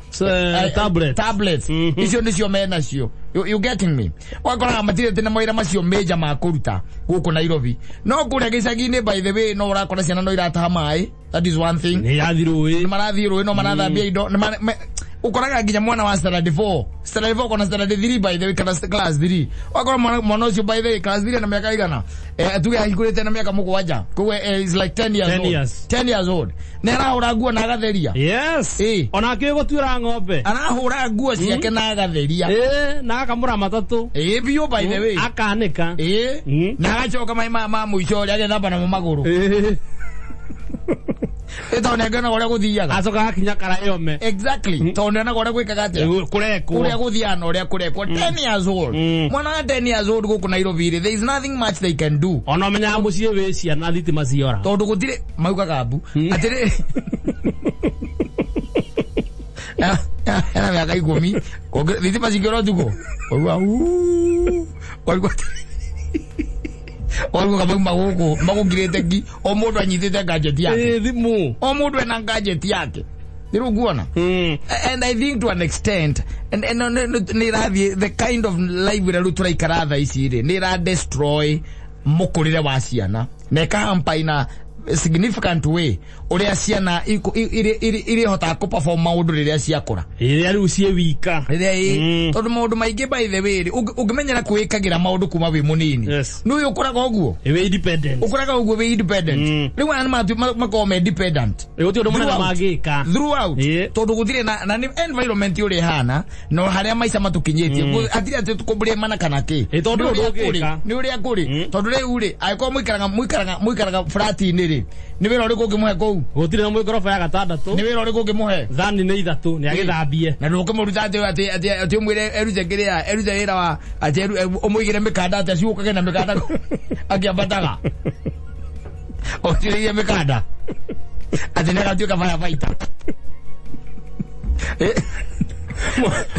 [SPEAKER 2] Tablet.
[SPEAKER 1] Tablets. Icio nĩcio menacio. You getting me? Wakoraga matirĩ na mawĩra macio major ma kũruta gũkũ Nairobi. No kũrĩa gĩcagi-inĩ by the way no ũrakora ciana no irataha maĩ. That is one thing.
[SPEAKER 2] Nĩ irathiĩ rũĩ.
[SPEAKER 1] Nĩ marathiĩ rũĩ, no marathambia indo. Ũkoraga nginya mwana wa standard 4, standard 4 kana standard 3 by the way, kana class 3. Wakora mwana ũcio by the way class 3 na mĩaka igana. Tuge ahingũrĩte na mĩaka 7. Koguo is like 10 years
[SPEAKER 2] 10
[SPEAKER 1] old.
[SPEAKER 2] years.
[SPEAKER 1] 10 years old. Nĩ arahũra nguo na agatheria.
[SPEAKER 2] Yes. Ona akĩũĩ gũtuĩra ng'ombe.
[SPEAKER 1] Arahũra nguo ciake na agatheria.
[SPEAKER 2] Ĩĩ, na akamũra matatũ.
[SPEAKER 1] Ĩĩ, biũ by the way.
[SPEAKER 2] Akanĩka.
[SPEAKER 1] Ĩĩ. Na agacoka maĩ ma mũico ũrĩa agethamba namo magũrũ. Ĩĩ, tondũ nĩangĩonaga ũrĩa gũthiaga.
[SPEAKER 2] Acoka agakinya karaĩ ome.
[SPEAKER 1] Exactly. Tondũ nĩonaga ũrĩa gwĩkaga atĩa?
[SPEAKER 2] Kũrekwo.
[SPEAKER 1] Ũrĩa gũthiaga na ũrĩa kũrekwo. 10 years old. Mwana wa 10 years old gũkũ Nairobi rĩ, there is nothing much they can do.
[SPEAKER 2] Ona ũmenyaga mũciĩ wĩ ciana thitima ciora.
[SPEAKER 1] Tondũ gũtirĩ maugaga mbu. Atĩrĩ. Ena mĩaka 10. Thitima cingĩora ũtukũ. Waigua uuu. Waigua waigua kamauma gũkũ magũkirĩte ngi o mũndũ anyitĩte gadget yake.
[SPEAKER 2] Thimũ.
[SPEAKER 1] O mũndũ ena gadget yake. Nĩ nguona. And I think to an extent and nĩ ĩrathiĩ the kind of life ĩrĩa rĩu tũraikara thaa ici rĩ, nĩ ĩra destroy mũkũrĩre wa ciana na ĩkahampa in a significant way ũrĩa ciana irĩhotaga kũ-perform maũndũ rĩrĩa ciakũra.
[SPEAKER 2] Rĩrĩa rĩu ciĩ wika.
[SPEAKER 1] Rĩrĩa ĩ tondũ maũndũ maingĩ by the way rĩ, ũngĩmenyera kwĩkagĩra maũndũ kuma wĩ mũnini. Nĩ ũyũ ũkũraga ũguo.
[SPEAKER 2] Wĩ independent.
[SPEAKER 1] Ũkũraga ũguo wĩ independent. Rĩu aya nĩ makoragwo me dependent.
[SPEAKER 2] Gũtirĩ ũndũ mũnene mangĩka.
[SPEAKER 1] Throughout. Tondũ gũtirĩ na nĩ environment ũrĩa ĩhana na harĩa maica matũkinyĩtie. Hatirĩ atĩ tũkũblame kana kĩ.
[SPEAKER 2] Tondũ
[SPEAKER 1] Nĩ ũrĩa
[SPEAKER 2] ndũngĩka.
[SPEAKER 1] kũrĩ, nĩ ũrĩa kũrĩ. Tondũ rĩu rĩ, angĩkorwo mũikaraga flat-inĩ rĩ, nĩ wĩra ũrĩkũ ũngĩmũhe kũu?
[SPEAKER 2] Gũtirĩ na mũgoroba ya gatandatũ.
[SPEAKER 1] Nĩ wĩra ũrĩkũ ũngĩmũhe?
[SPEAKER 2] Thani nĩ 3, nĩ agĩthambie.
[SPEAKER 1] Na ndũkĩmũruta atĩ ũmwĩre erute kĩrĩa, erute wĩra wa atĩ ũmũigĩre mĩkanda atĩ aciũkage na mĩkanda akĩambataga. Ũtirĩire mĩkanda. Atĩ nĩ agatuĩka firefighter.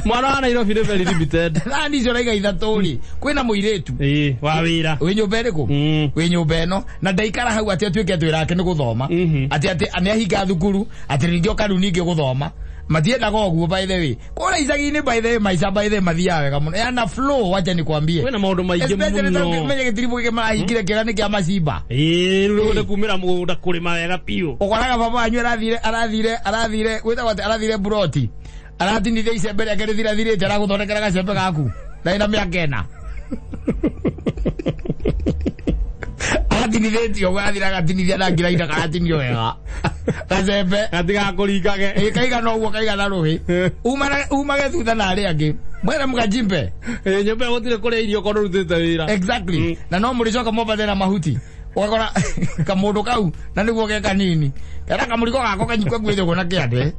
[SPEAKER 2] Mwana wa Nairobi nĩ very limited.
[SPEAKER 1] Thani icio raiga ithatũ rĩ, kwĩna mũirĩtu
[SPEAKER 2] Ĩĩ, wa wĩra.
[SPEAKER 1] Wĩ nyũmba ĩrĩkũ? Wĩ nyũmba ĩno na ndaikara hau atĩ atuĩke atĩ wĩra wake nĩ gũthoma, atĩ nĩ ahinga thukuru, atĩ ningĩ oka rĩu ningĩ gũthoma. Matiendaga ũguo. By the way, kũrĩa icagi-inĩ, by the way, maica, by the way, mathiaga wega mũno, yana flow, wacha nikwambie.
[SPEAKER 2] Kwĩna maũndũ maingĩ
[SPEAKER 1] Especially
[SPEAKER 2] mũno.
[SPEAKER 1] ta menye gĩtiribũ gĩkĩ marahingire kĩega nĩ kĩa macimba.
[SPEAKER 2] Ĩĩ, rĩu nĩ kumĩra mũgũnda kũrĩma wega biũ.
[SPEAKER 1] Ũkoraga baba wanyu arathire gwĩtagwo atĩ arathire buroti, aratinithia icembe rĩake rĩthirathirĩte, aragũthondekera gacembe gaku na ĩna mĩaka 4, aratinithĩtio ũguo, arathire agatinithia na ngiraina karatinio wega gacembe.
[SPEAKER 2] Gatigakũringage.
[SPEAKER 1] Ĩ, kaigana ũguo, kaigana rũhĩ, umage thutha na arĩa angĩ mwene mũkajimbe.
[SPEAKER 2] Ĩĩ, nyũmba ĩyo gũtirĩ kũrĩa irio korwo ndũrutĩte wĩra.
[SPEAKER 1] Exactly. Na no mũrĩcoka mwambate na mahuti, ũgakora kamũndũ kau na nĩguo ge kanini kena kamũrigo gako kanyikwe kuĩte ũguo na kĩande,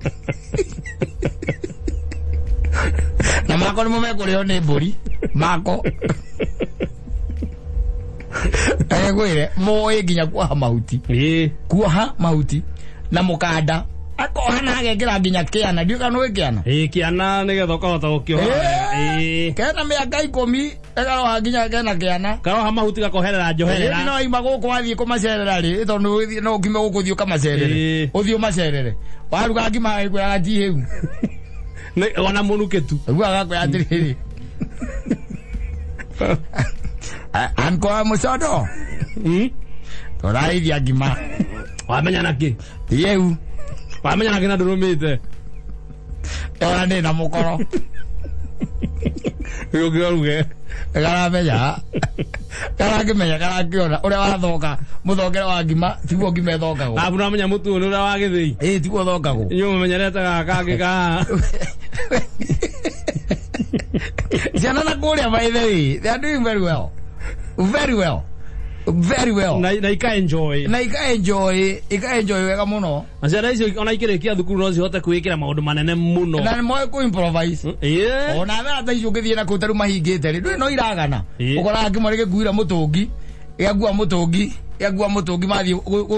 [SPEAKER 1] na mako nĩmo mekũrĩo nĩ mbũri mako. Egwĩre moĩ nginya kuoha mahuti. Kuoha mahuti na mũkanda, akoha na agekĩra nginya kĩana, ndiũĩ kana nĩũĩ kĩana.
[SPEAKER 2] Ĩĩ, kĩana nĩgetha ũkahota gũkĩoha wega. Ĩĩ.
[SPEAKER 1] Kena mĩaka 10 ĩkaroha nginya kena kĩana.
[SPEAKER 2] Karoha mahuti gakoherera njoherera.
[SPEAKER 1] Ĩĩ, no ima gũkũ wathiĩ kũmacerera rĩ, tondũ no ũkiume gũkũ ũthiĩ ũkamacerere. Ũthiĩ ũmacerere, waruga ngima ĩkwĩraga ti hĩu.
[SPEAKER 2] Ona mũnukĩ tu.
[SPEAKER 1] Rĩu agakwĩra atĩrĩrĩ, anko mũcondo, tũraithia ngima.
[SPEAKER 2] Wamenya nakĩ?
[SPEAKER 1] Ti hĩu.
[SPEAKER 2] Wamenya nakĩ na ndũrũmĩte?
[SPEAKER 1] Ona ndĩ na mũkoro.
[SPEAKER 2] Ũngĩ ũruge.
[SPEAKER 1] Karamenya, karakĩmenya, karakĩona ũrĩa wathoka, mũthokere wa ngima tiguo ngima ĩthokagwo.
[SPEAKER 2] Arabu namenya mũtu ũyũ nĩ ũrĩa wa gĩthĩi.
[SPEAKER 1] Ĩĩ, tiguo ũthokagwo.
[SPEAKER 2] Inyuĩ mũmenyerete gaka kangĩ ka
[SPEAKER 1] Ciana na kũrĩa, by the way, they are doing very well, very well, very well.
[SPEAKER 2] Na ika enjoy.
[SPEAKER 1] Na ika enjoy wega mũno.
[SPEAKER 2] Na ciana icio ona ikĩrĩkia thukuru no cihote kwĩĩkĩra maũndũ manene mũno.
[SPEAKER 1] Na nĩ moĩ kũ improvise. Ona thaa ta icio ũngĩthiĩ na kũu tarĩu mahingĩte rĩ, ndũrĩ no iragana. Ũkoraga kĩmwe gĩkuire mũtũngi, gĩakua mũtũngi, gĩakua mũtũngi, mathiĩ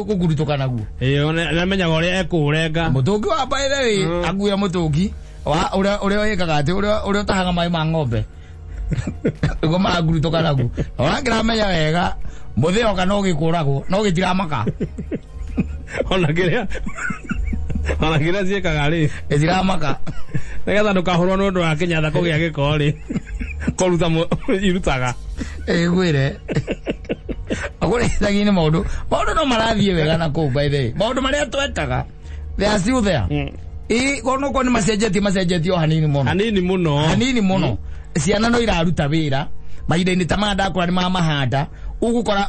[SPEAKER 1] gũkurutũka naguo.
[SPEAKER 2] Ĩĩ, ona nĩamenyaga ũrĩa ekũũrenga.
[SPEAKER 1] Mũtũngi wa, by the way, akuire mũtũngi wa ũrĩa wĩkaga atĩ ũrĩa ũtahaga maĩ ma ng'ombe nĩguo marakurutũka naguo, na ũrakĩramenya wega mũthĩoka no gĩkũragwo no gĩtiramaka.
[SPEAKER 2] Ona kĩrĩa ciĩkaga rĩ,
[SPEAKER 1] Gĩtiramaka.
[SPEAKER 2] Nĩgetha ndũkahũrwo nĩ ũndũ wa kĩnyatha kũgĩa gĩko rĩ, kũruta irutaga.
[SPEAKER 1] Ĩgwĩre akũrĩa icagi-inĩ maũndũ no marathiĩ wega na kũu. By the way, maũndũ marĩa twekaga, they are still there. Ĩ, kono nĩ macenjetie o hanini mũno.
[SPEAKER 2] Hanini mũno.
[SPEAKER 1] Hanini mũno. Ciana no iraruta wĩra mahinda-inĩ ta maya ndakũra nĩ mamahanda, ũgũkora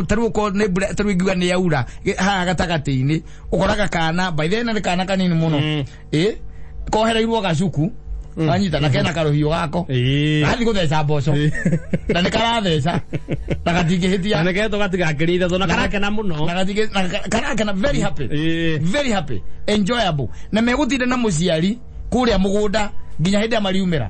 [SPEAKER 1] tarĩu ũkorwo nĩ mbura, tarĩu ingiuga nĩ yaura haha gatagatĩ-inĩ, ũkoraga kana, by the way, na nĩ kana kanini mũno, ĩ kohereirwo gacuku wanyita na kena karũhiũ gako, gathiĩ gũtheca mboco na nĩ karatheca na gatingĩhĩtia.
[SPEAKER 2] Na nĩgetwo gatigakĩria ithatũ na karakena mũno.
[SPEAKER 1] Na gatingĩ na karakena, very happy. Very happy, enjoyable, na megũtinda na mũciari kũrĩa mũgũnda nginya hĩndĩ ĩrĩa mariumĩra.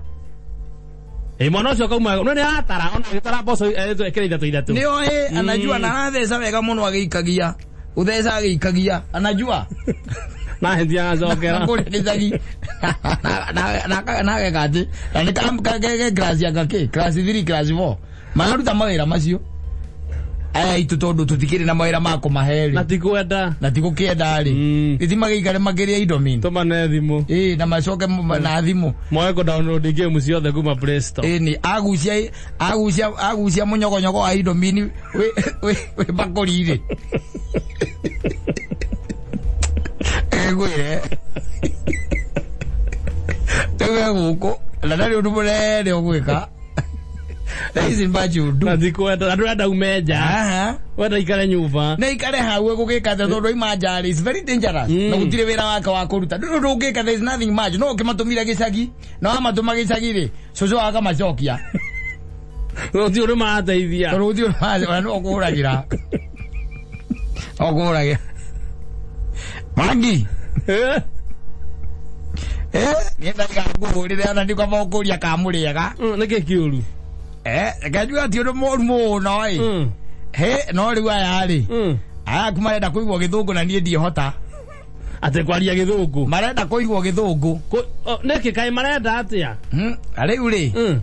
[SPEAKER 2] Ĩ, mwana ũcio kauma no nĩ aratara, ona agĩtara mboco ekĩra ithatũ ithatũ.
[SPEAKER 1] Nĩ oĩ, anajua na aratheca wega mũno, agĩikagia, gũtheca agĩikagia, anajua.
[SPEAKER 2] Na hĩndĩ agacokera.
[SPEAKER 1] Kũrĩa gĩcagi na ageka atĩ na nĩ ke class ya gakĩ, class 3, class 4, mararuta mawĩra macio aya itũ, tondũ tũtikĩrĩ na mawĩra ma kũmahe
[SPEAKER 2] Na
[SPEAKER 1] rĩ.
[SPEAKER 2] ti kwenda.
[SPEAKER 1] Na tigũkĩenda rĩ, gĩtimagĩikare makĩria indomie.
[SPEAKER 2] Tũmane thimũ.
[SPEAKER 1] Ĩ, na macoke na thimũ.
[SPEAKER 2] Moe kũ download game ciothe kuma Play Store.
[SPEAKER 1] Ĩ, nĩ agucia mũnyogonyoko wa indomie wĩ mbakũri-rĩ, ngwĩre rĩu e gũkũ na ndarĩ ũndũ mũnene ũgwĩka. There isn't much you do.
[SPEAKER 2] Na ti kwenda, na ndũrenda ume nja.
[SPEAKER 1] Aha.
[SPEAKER 2] Wenda ikare nyũmba.
[SPEAKER 1] Na ikare hau egũgĩka atĩa? Tondũ aima nja rĩ, it's very dangerous. Na gũtirĩ wĩra wake wa kũruta, ndũrĩ ũndũ ũngĩka, there is nothing much. No ũkĩmatũmire gĩcagi, na wamatũma gĩcagi rĩ, cũcũ akamacokia.
[SPEAKER 2] Gũtirĩ ũndũ marateithia.
[SPEAKER 1] Tondũ gũtirĩ ũndũ ona no ũkũhũragĩra, ũkũhũragĩra mangi. Eh, niendaga ngũhũrĩre ona ndikwamba gũkũria kamũrĩega.
[SPEAKER 2] Nĩkĩ kĩũru?
[SPEAKER 1] Eh, kanjua ti ũndũ mũru mũno ĩ. He, no rĩu aya rĩ, aya ku marenda kũigua gĩthũngũ na niĩ ndiĩhota.
[SPEAKER 2] Atĩ kwaria gĩthũngũ.
[SPEAKER 1] Marenda kũigua gĩthũngũ.
[SPEAKER 2] Nĩkĩ kaĩ marenda atĩa?
[SPEAKER 1] Rĩu rĩ,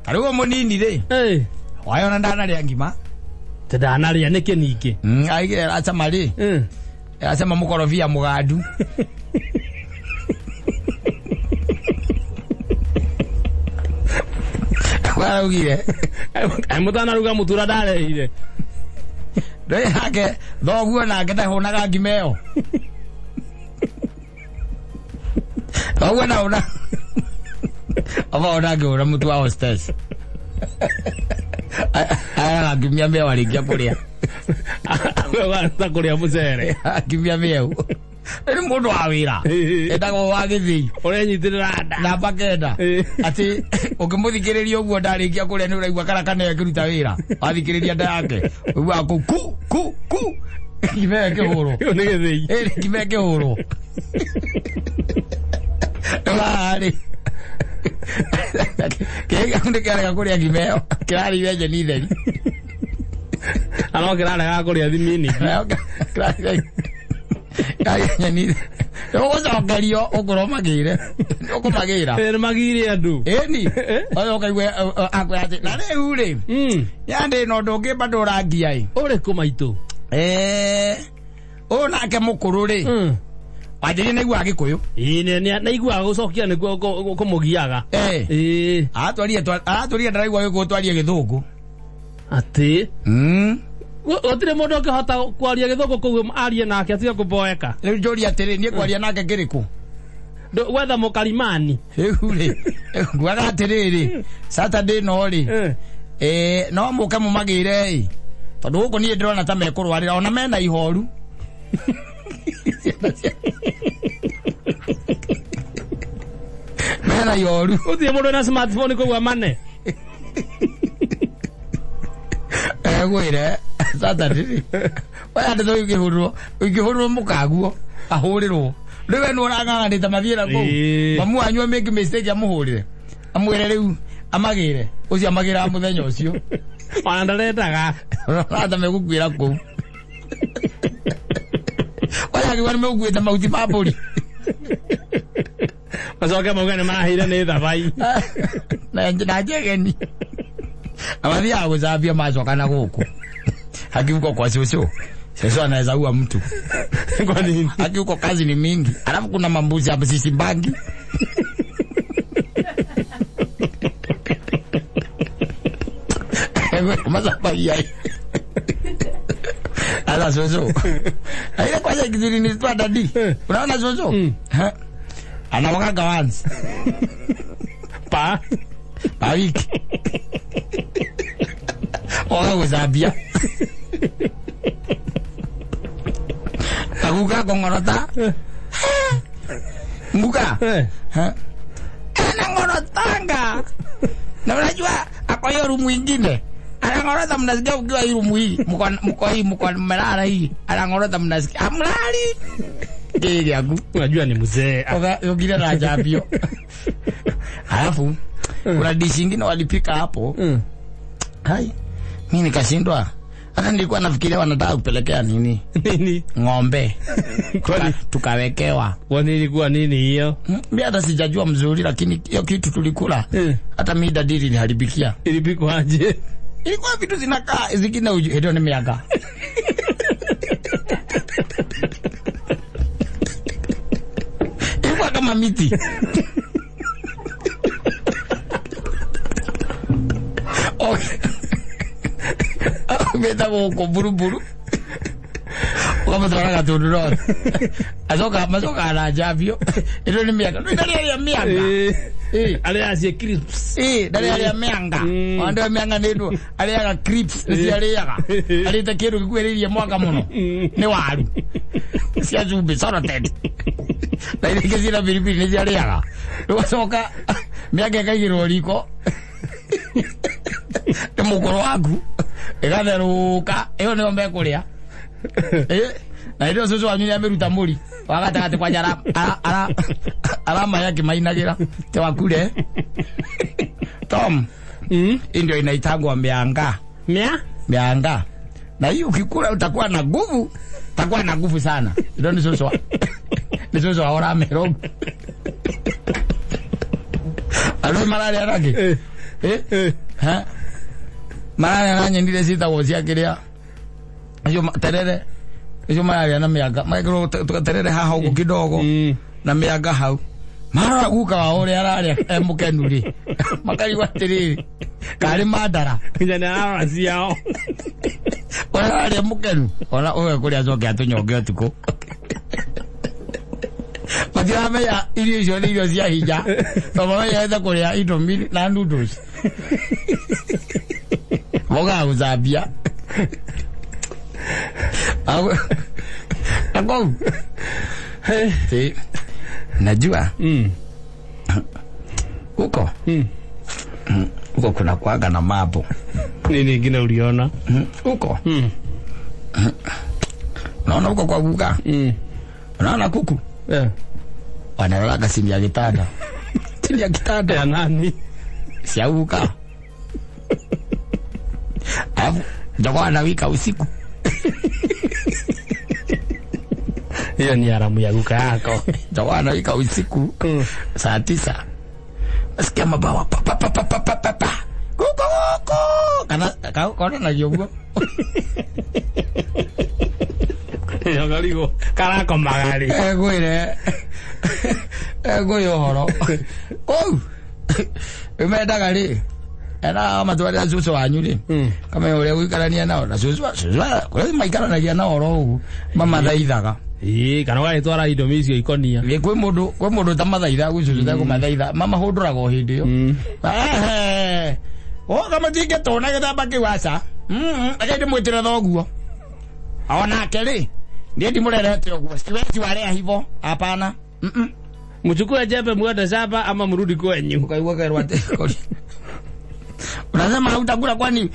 [SPEAKER 1] ta rĩu mũnini rĩ, wayona ndanarĩa ngima.
[SPEAKER 2] Tĩ ndanarĩa nĩkĩ ningĩ?
[SPEAKER 1] Aigire aracama rĩ, aracama mũkorobia mũgandu. Waraugire.
[SPEAKER 2] Kaĩ mũtanaruga mũtura ndarehire.
[SPEAKER 1] Ndũĩ nake thoguo nake ndahũnaga ngima ĩyo. Thoguo ndahũna. Oba ona ngĩhũra mũtu wa hostess. Araga ngimia mĩeũ arĩkia kũrĩa.
[SPEAKER 2] Wata kũrĩa mũcere.
[SPEAKER 1] Ngimia mĩeũ. Nĩ mũndũ wa wĩra. Etagwo wa gĩthĩi.
[SPEAKER 2] Ũrenyitĩrĩra nda.
[SPEAKER 1] Namba 9. Atĩ ũngĩmũthikĩrĩria ũguo ndarĩkia kũrĩa nĩ ũraigua kana kana akĩruta wĩra. Wathikĩrĩria nda yake. Ũiguaga kũ ku ku ku. Ngima ĩyo ĩkĩhũrwo.
[SPEAKER 2] Ĩyo nĩ gĩthĩi.
[SPEAKER 1] Ngima ĩkĩhũrwo. Rĩ. Kĩrĩa nĩ kĩarega kũrĩa ngima ĩyo. Kĩrarĩire nyeni theri.
[SPEAKER 2] Na no kĩrarega kũrĩa thimini.
[SPEAKER 1] Kĩrarĩire nyeni. Ũgũcokerio ũkũrwo magĩre. Ũkũmagĩra.
[SPEAKER 2] Nĩ magire andũ.
[SPEAKER 1] Ĩni. Oyo ũkaigua akwĩra atĩ na rĩu rĩ. Yandĩ na ũndũ ũngĩ bado ũrangia ĩ.
[SPEAKER 2] Ũrĩkũ maitũ?
[SPEAKER 1] Ũyũ nake mũkũrũ rĩ. Wanjĩrĩ nĩaiguaga Gĩkũyũ.
[SPEAKER 2] Ĩĩ, nĩaiguaga gũcokia nĩkuo kũmũgiaga.
[SPEAKER 1] Aratwaria ndaraigua Gĩkũyũ twarie Gĩthũngũ.
[SPEAKER 2] Atĩ? Gũtirĩ mũndũ ũngĩhota kwaria Gĩthũngũ kũu arie nake atige kũboeka.
[SPEAKER 1] Rĩu njũrie atĩrĩ, niĩ kwaria nake kĩrĩkũ?
[SPEAKER 2] Gwetha mũkarimani.
[SPEAKER 1] Rĩu rĩ, nguaga atĩrĩrĩ, Saturday no rĩ, no mũke mũmagĩre ĩ. Tondũ gũkũ niĩ ndĩrona ta mekũrwarĩra ona mena ihoru. Mena ihoru.
[SPEAKER 2] Gũtirĩ mũndũ wĩna smartphone kũu amane.
[SPEAKER 1] Egwĩre Saturday rĩ. Oya ndeto ingĩhũrwo, ingĩhũrwo mũkaguo, ahũrĩrwo. Rĩu we nĩ ũrang'ang'anĩte mathiĩ na kũu. Mamu wanyu amake mistake amũhũrĩre. Amwĩre rĩu amagĩre. Ũcio amagĩraga mũthenya ũcio.
[SPEAKER 2] Ona ndarendaga.
[SPEAKER 1] Ũrona ta megũkuĩra kũu. Oya akiuga nĩ megũkuĩte mahuti ma mbũri.
[SPEAKER 2] Macoke mauge nĩ maheire nĩ thabai.
[SPEAKER 1] Na njegeni. Amathiaga gũcambia macoka na gũkũ. Akiuka kwa cũcũ. Cũcũ anaweza ua mtu.
[SPEAKER 2] Kwa nini?
[SPEAKER 1] Akiuko kazi ni mingi. Alafu kuna mambuzi hapa sisi bangi. Mazabagia. Ala cũcũ. Aile kwanza kizuri ni twa dadi. Unaona cũcũ? Anawakaga once.
[SPEAKER 2] Pa.
[SPEAKER 1] Pa wiki. Oga gũcambia. Aguka kongorota. Nguka. Anangorotanga. Na unajua ako hiyo rumu ingine. Anangorota mnasikia ukiwa hii rumu hii. Mko hii mko mmelala hii. Anangorota mnasikia. Amlali. Kile yangu.
[SPEAKER 2] Unajua ni mzee.
[SPEAKER 1] Oga yogire na jambio. Alafu kuna dish nyingine walipika hapo. Hai. Mimi nikashindwa. Hata nilikuwa nafikiria wanataka kupelekea nini?
[SPEAKER 2] Nini?
[SPEAKER 1] Ng'ombe. Tukawekewa.
[SPEAKER 2] Kwa nini ilikuwa nini hiyo?
[SPEAKER 1] Mimi hata sijajua mzuri lakini hiyo kitu tulikula. Hata mimi dadili niliharibikia.
[SPEAKER 2] Ilipikwa aje?
[SPEAKER 1] Ilikuwa vitu zinakaa zingine ndio ni miaka. Ilikuwa kama miti. Okay. Meta gũkũ buruburu. Ũkamũtwara gatundu rothe. Acoka macoka na njambio. Ĩno nĩ mĩanga. Nĩ ndarĩ arĩa mĩanga.
[SPEAKER 2] Arĩa acie crisps.
[SPEAKER 1] Ndarĩ arĩa mĩanga. Andũ mĩanga nĩ ndũ arĩaga crisps nĩ ciarĩaga. Arĩte kĩndũ gĩkuhĩrĩirie mwaka mũno. Nĩ waru. Cia cumbĩ salted. Na iria ingĩ ciĩna biribiri nĩ ciarĩaga. Rĩu acoka mĩanga ĩkaigĩrwo riko. Nĩ mũkũrũ waku. Ĩgatherũka. Ĩyo nĩyo mekũrĩa. Na ĩrĩa cũcũ wanyu nĩamĩruta mũri. Wa gatagatĩ kwanja aramaya akĩmainagĩra. Te wakure. Tom. Hii ndio inaitangwa mianga.
[SPEAKER 2] Mia?
[SPEAKER 1] Mianga. Na hii ukikula utakuwa na nguvu. Utakuwa na nguvu sana. Ndio ni cũcũ. Nĩ cũcũ wao ũramera ũguo. Arũme mararĩa nakĩ? Eh? Ha? Mararĩa na nyeni iria ciĩtagwo cia kĩrĩa icio terere icio mararĩa na mĩanga magekĩrwo terere haha ũguo kidogo na mĩanga hau marora guka wao ũrĩa ararĩa e mũkenu rĩ makarigwo atĩrĩrĩ karĩ mandara
[SPEAKER 2] Nginya nĩ ararora ciao.
[SPEAKER 1] Ũrĩa ararĩa mũkenu ona ũyũ kũrĩa acoke atũnyonge ũtukũ matiramenya irio icio nĩ irio cia hinya to mamenyete kũrĩa indomie na noodles mokaga gũcambia akou Si. Najua huko huko kuna kuaga na mambo.
[SPEAKER 2] Nini ingine uliona?
[SPEAKER 1] Huko unaona huko kwa guka unaona kuku wanalalaga chini ya kitanda, chini ya kitanda.
[SPEAKER 2] Ya nani?
[SPEAKER 1] Cia guka. Alafu jogoo anawika usiku.
[SPEAKER 2] Hiyo ni haramu ya guka yako.
[SPEAKER 1] Jogoo anawika usiku saa 9, nasikia mabawa pa pa pa pa pa pa pa pa kuku kuku kana konanagia ũguo.
[SPEAKER 2] Ũkarigwo karakomaga rĩ.
[SPEAKER 1] Ngwĩre ngwĩre ũhoro kũu mendaga rĩ ena matwarĩra cũcũ wanyu rĩ kamenya ũrĩa gũikarania nao na cũcũ cũcũ kũrĩa maikaranagia nao oro ũguo mamathaithaga.
[SPEAKER 2] Ĩĩ, kana ũgagĩtwara indo icio ikonia.
[SPEAKER 1] Ĩ, kwĩ mũndũ ũtamathaitha gwĩ cũcũ ũtekũmathaitha mamahũndũraga o hĩndĩ ĩyo. Ehe. Oka matingĩtũna gĩthemba kĩu aca. Reke ndĩmwĩtĩre thoguo onake rĩ niĩ ndimũrerete ũguo, siwezi walea hivo, hapana.
[SPEAKER 2] Mchukue jembe muende shamba ama mrudi kwenyu.
[SPEAKER 1] Ukaigua kerwo atĩ unasema hautakula kwani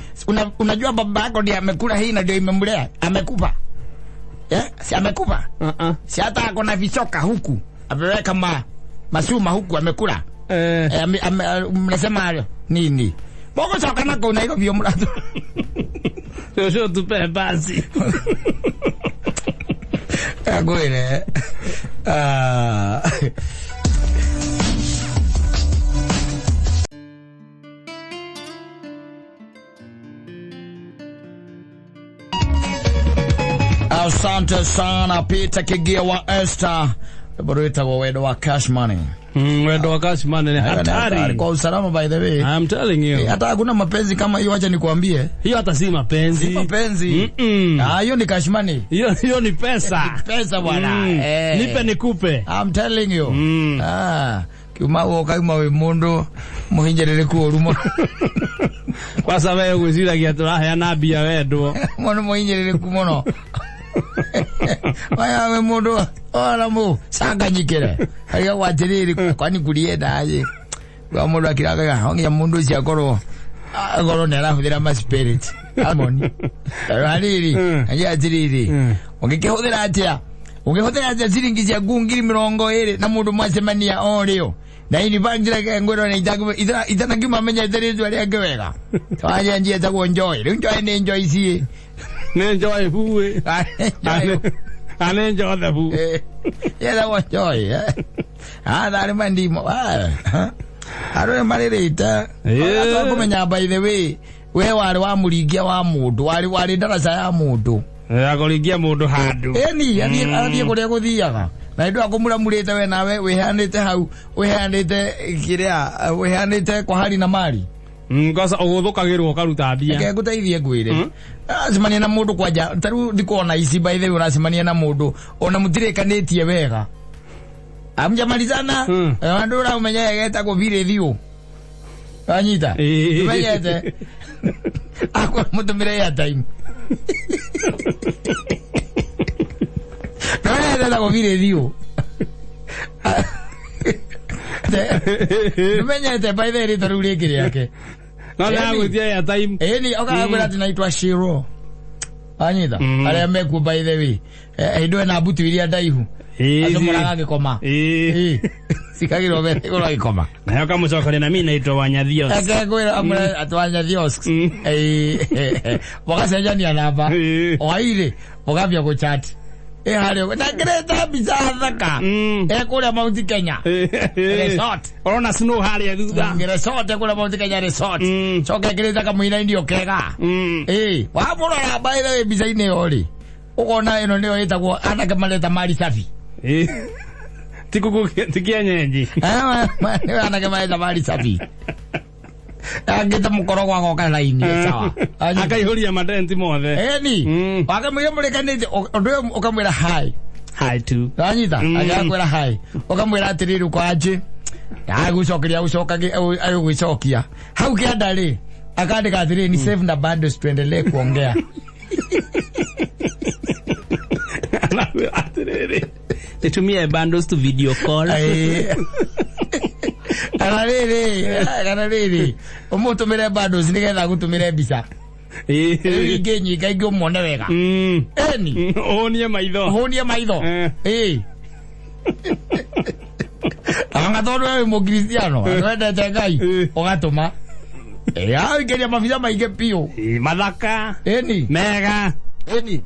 [SPEAKER 1] unajua baba yako ndiye amekula hii na ndio imemlea, amekupa, eh? Si amekupa?
[SPEAKER 2] Uh-uh.
[SPEAKER 1] Si hata ako na vichoka huku ameweka masuma huku amekula. Eh, mnasema nini mogocoka na kũu Nairobi mũratũ?
[SPEAKER 2] Cũcũ tupe basi.
[SPEAKER 1] Ngwĩre. Ah. Asante sana Peter Kigia wa Esther. Rwĩmbo rwĩtagwo Wendo wa Cash Money.
[SPEAKER 2] Wendo wa cash money ni hatari.
[SPEAKER 1] Kwa usalama, by the way.
[SPEAKER 2] I'm telling you.
[SPEAKER 1] Hata hakuna mapenzi kama hiyo, acha nikwambie.
[SPEAKER 2] Hiyo hata si mapenzi.
[SPEAKER 1] Si mapenzi. Ah, hiyo ni cash money.
[SPEAKER 2] Hiyo ni pesa.
[SPEAKER 1] Pesa bwana. Eh.
[SPEAKER 2] Nipe nikupe.
[SPEAKER 1] I'm telling you. Ah, kiuma woka uma wi mundu muhinyĩrĩrĩku ũru mũno.
[SPEAKER 2] Kwanza wewe gwĩciragia tũraheana mbia wendwo.
[SPEAKER 1] Mũndũ muhinyĩrĩrĩku mũno. Waya we mundu ona mu canganyikire. Arigagwo atĩrĩrĩ kwani kulienda aje. Wa mundu akiragaga nginya mundu ũcio akorwo nĩ arahũthĩra ma spirit. Amoni. Hariri, anjia atĩrĩrĩ. Ũngĩkĩhũthĩra atĩa? Ũngĩhũthĩra atĩa ciringi ciaku 20,000 na mũndũ mwacemania o rĩo? Na ini banjira ngwĩrwo nĩ itanakiuma menyete rĩtwa rĩake wega. Wanja njie etagwo Njoy. Rĩu Njoy nĩ Njoy ici.
[SPEAKER 2] Nĩ njoy buĩ.
[SPEAKER 1] Njoy.
[SPEAKER 2] Ane njothe bu.
[SPEAKER 1] Yetagwo Njoy. Ah, tharĩ mandimo. Ah. Arũme marĩrĩte. Kũmenya by the way, we warĩ wa mũringia wa mũndũ, warĩ ndaraca ya mũndũ.
[SPEAKER 2] Akũringia mũndũ handũ.
[SPEAKER 1] Ĩni, athiĩ kũrĩa gũthiaga. Na hĩndĩ ĩyo akũmuramurĩte we nawe wĩheanĩte hau, wĩheanĩte kĩrĩa, wĩheanĩte kwa hali na mali.
[SPEAKER 2] Kwanza ũgũthũkagĩrwo ũkaruta mbia.
[SPEAKER 1] Reke ngũteithie ngwĩre. Acemania na mũndũ kwanja, ta rĩu thikũ ona ici by the way ũracemania na mũndũ ona mũtirĩkanĩtie wega. Amjamalizana, andũ ũramenya getagwo Birĩthiũ. Wanyita?
[SPEAKER 2] Ĩĩ.
[SPEAKER 1] Ũmenyete? Akwa mũtũmĩre airtime. No getagwo Birĩthiũ. Ũmenyete by the way rĩtwa rĩu rĩngĩ rĩake.
[SPEAKER 2] No nĩ agwĩtia airtime.
[SPEAKER 1] Ĩni okaga kwĩra atĩ naitwa Shiro. Wanyita? Arĩa mekuo by the way. Hĩndĩ ĩyo ena mbutu iria ndaihu. Acomũraga gĩkoma.
[SPEAKER 2] Ĩĩ.
[SPEAKER 1] Ĩĩ. Cikagĩrwo mbere igũrũ agĩkoma.
[SPEAKER 2] Nayo kamũcokeria na mimi naitwa Wanyathios.
[SPEAKER 1] Reke ngwĩre amũre atwanya Thios. Ĩĩ. Mũgacenjania namba.
[SPEAKER 2] Ĩĩ.
[SPEAKER 1] Oairĩ mũgambia gũchat. Ĩ harĩa ũguo. Na ngĩrĩte mbica thaka. Ĩ kũrĩa Mount Kenya. Resort.
[SPEAKER 2] Ũrona snow harĩa thutha.
[SPEAKER 1] Resort kũrĩa Mount Kenya resort. Coke ngĩrĩte kamũinainio kega. Ĩ, wamũrora by the way mbica-inĩ ĩyo rĩ, ũkona ĩno nĩyo ĩtagwo anake mareta mali safi.
[SPEAKER 2] Ti kuku ti kienyeji.
[SPEAKER 1] Nĩyo anake mareta mali safi. Angĩte mũkorogo agoka raini sawa.
[SPEAKER 2] Akaihũria madenti mothe.
[SPEAKER 1] Eni, wakamwĩra mũrĩkanĩte ũndũ ũyũ ũkamwĩra hi.
[SPEAKER 2] Hi tu.
[SPEAKER 1] Wanyita, agakwĩra hi. Ũkamwĩra atĩrĩrĩ kwanjĩ. Agũcokeria agũgĩcokia. Hau kĩanda rĩ, akandĩka atĩrĩrĩ ni save na bundles tuendelee kuongea.
[SPEAKER 2] Atĩrĩrĩ. Nitumie bundles to video call.
[SPEAKER 1] Kana rĩrĩ, kana rĩrĩ, ũmũtũmĩre bundles nĩgetha agũtũmĩre mbica. Rĩu ingĩ nyinga ingĩ ũmuone wega. Eni.
[SPEAKER 2] Ũhũnie maitho.
[SPEAKER 1] Ũhũnie maitho. Ĩĩ. Anga tondũ we wĩ mũkristiano, wendete Ngai, ũgatũma. Ĩĩ, aingĩria mabica maingĩ biũ.
[SPEAKER 2] Mathaka.
[SPEAKER 1] Ĩni.
[SPEAKER 2] Mega.
[SPEAKER 1] Ĩni.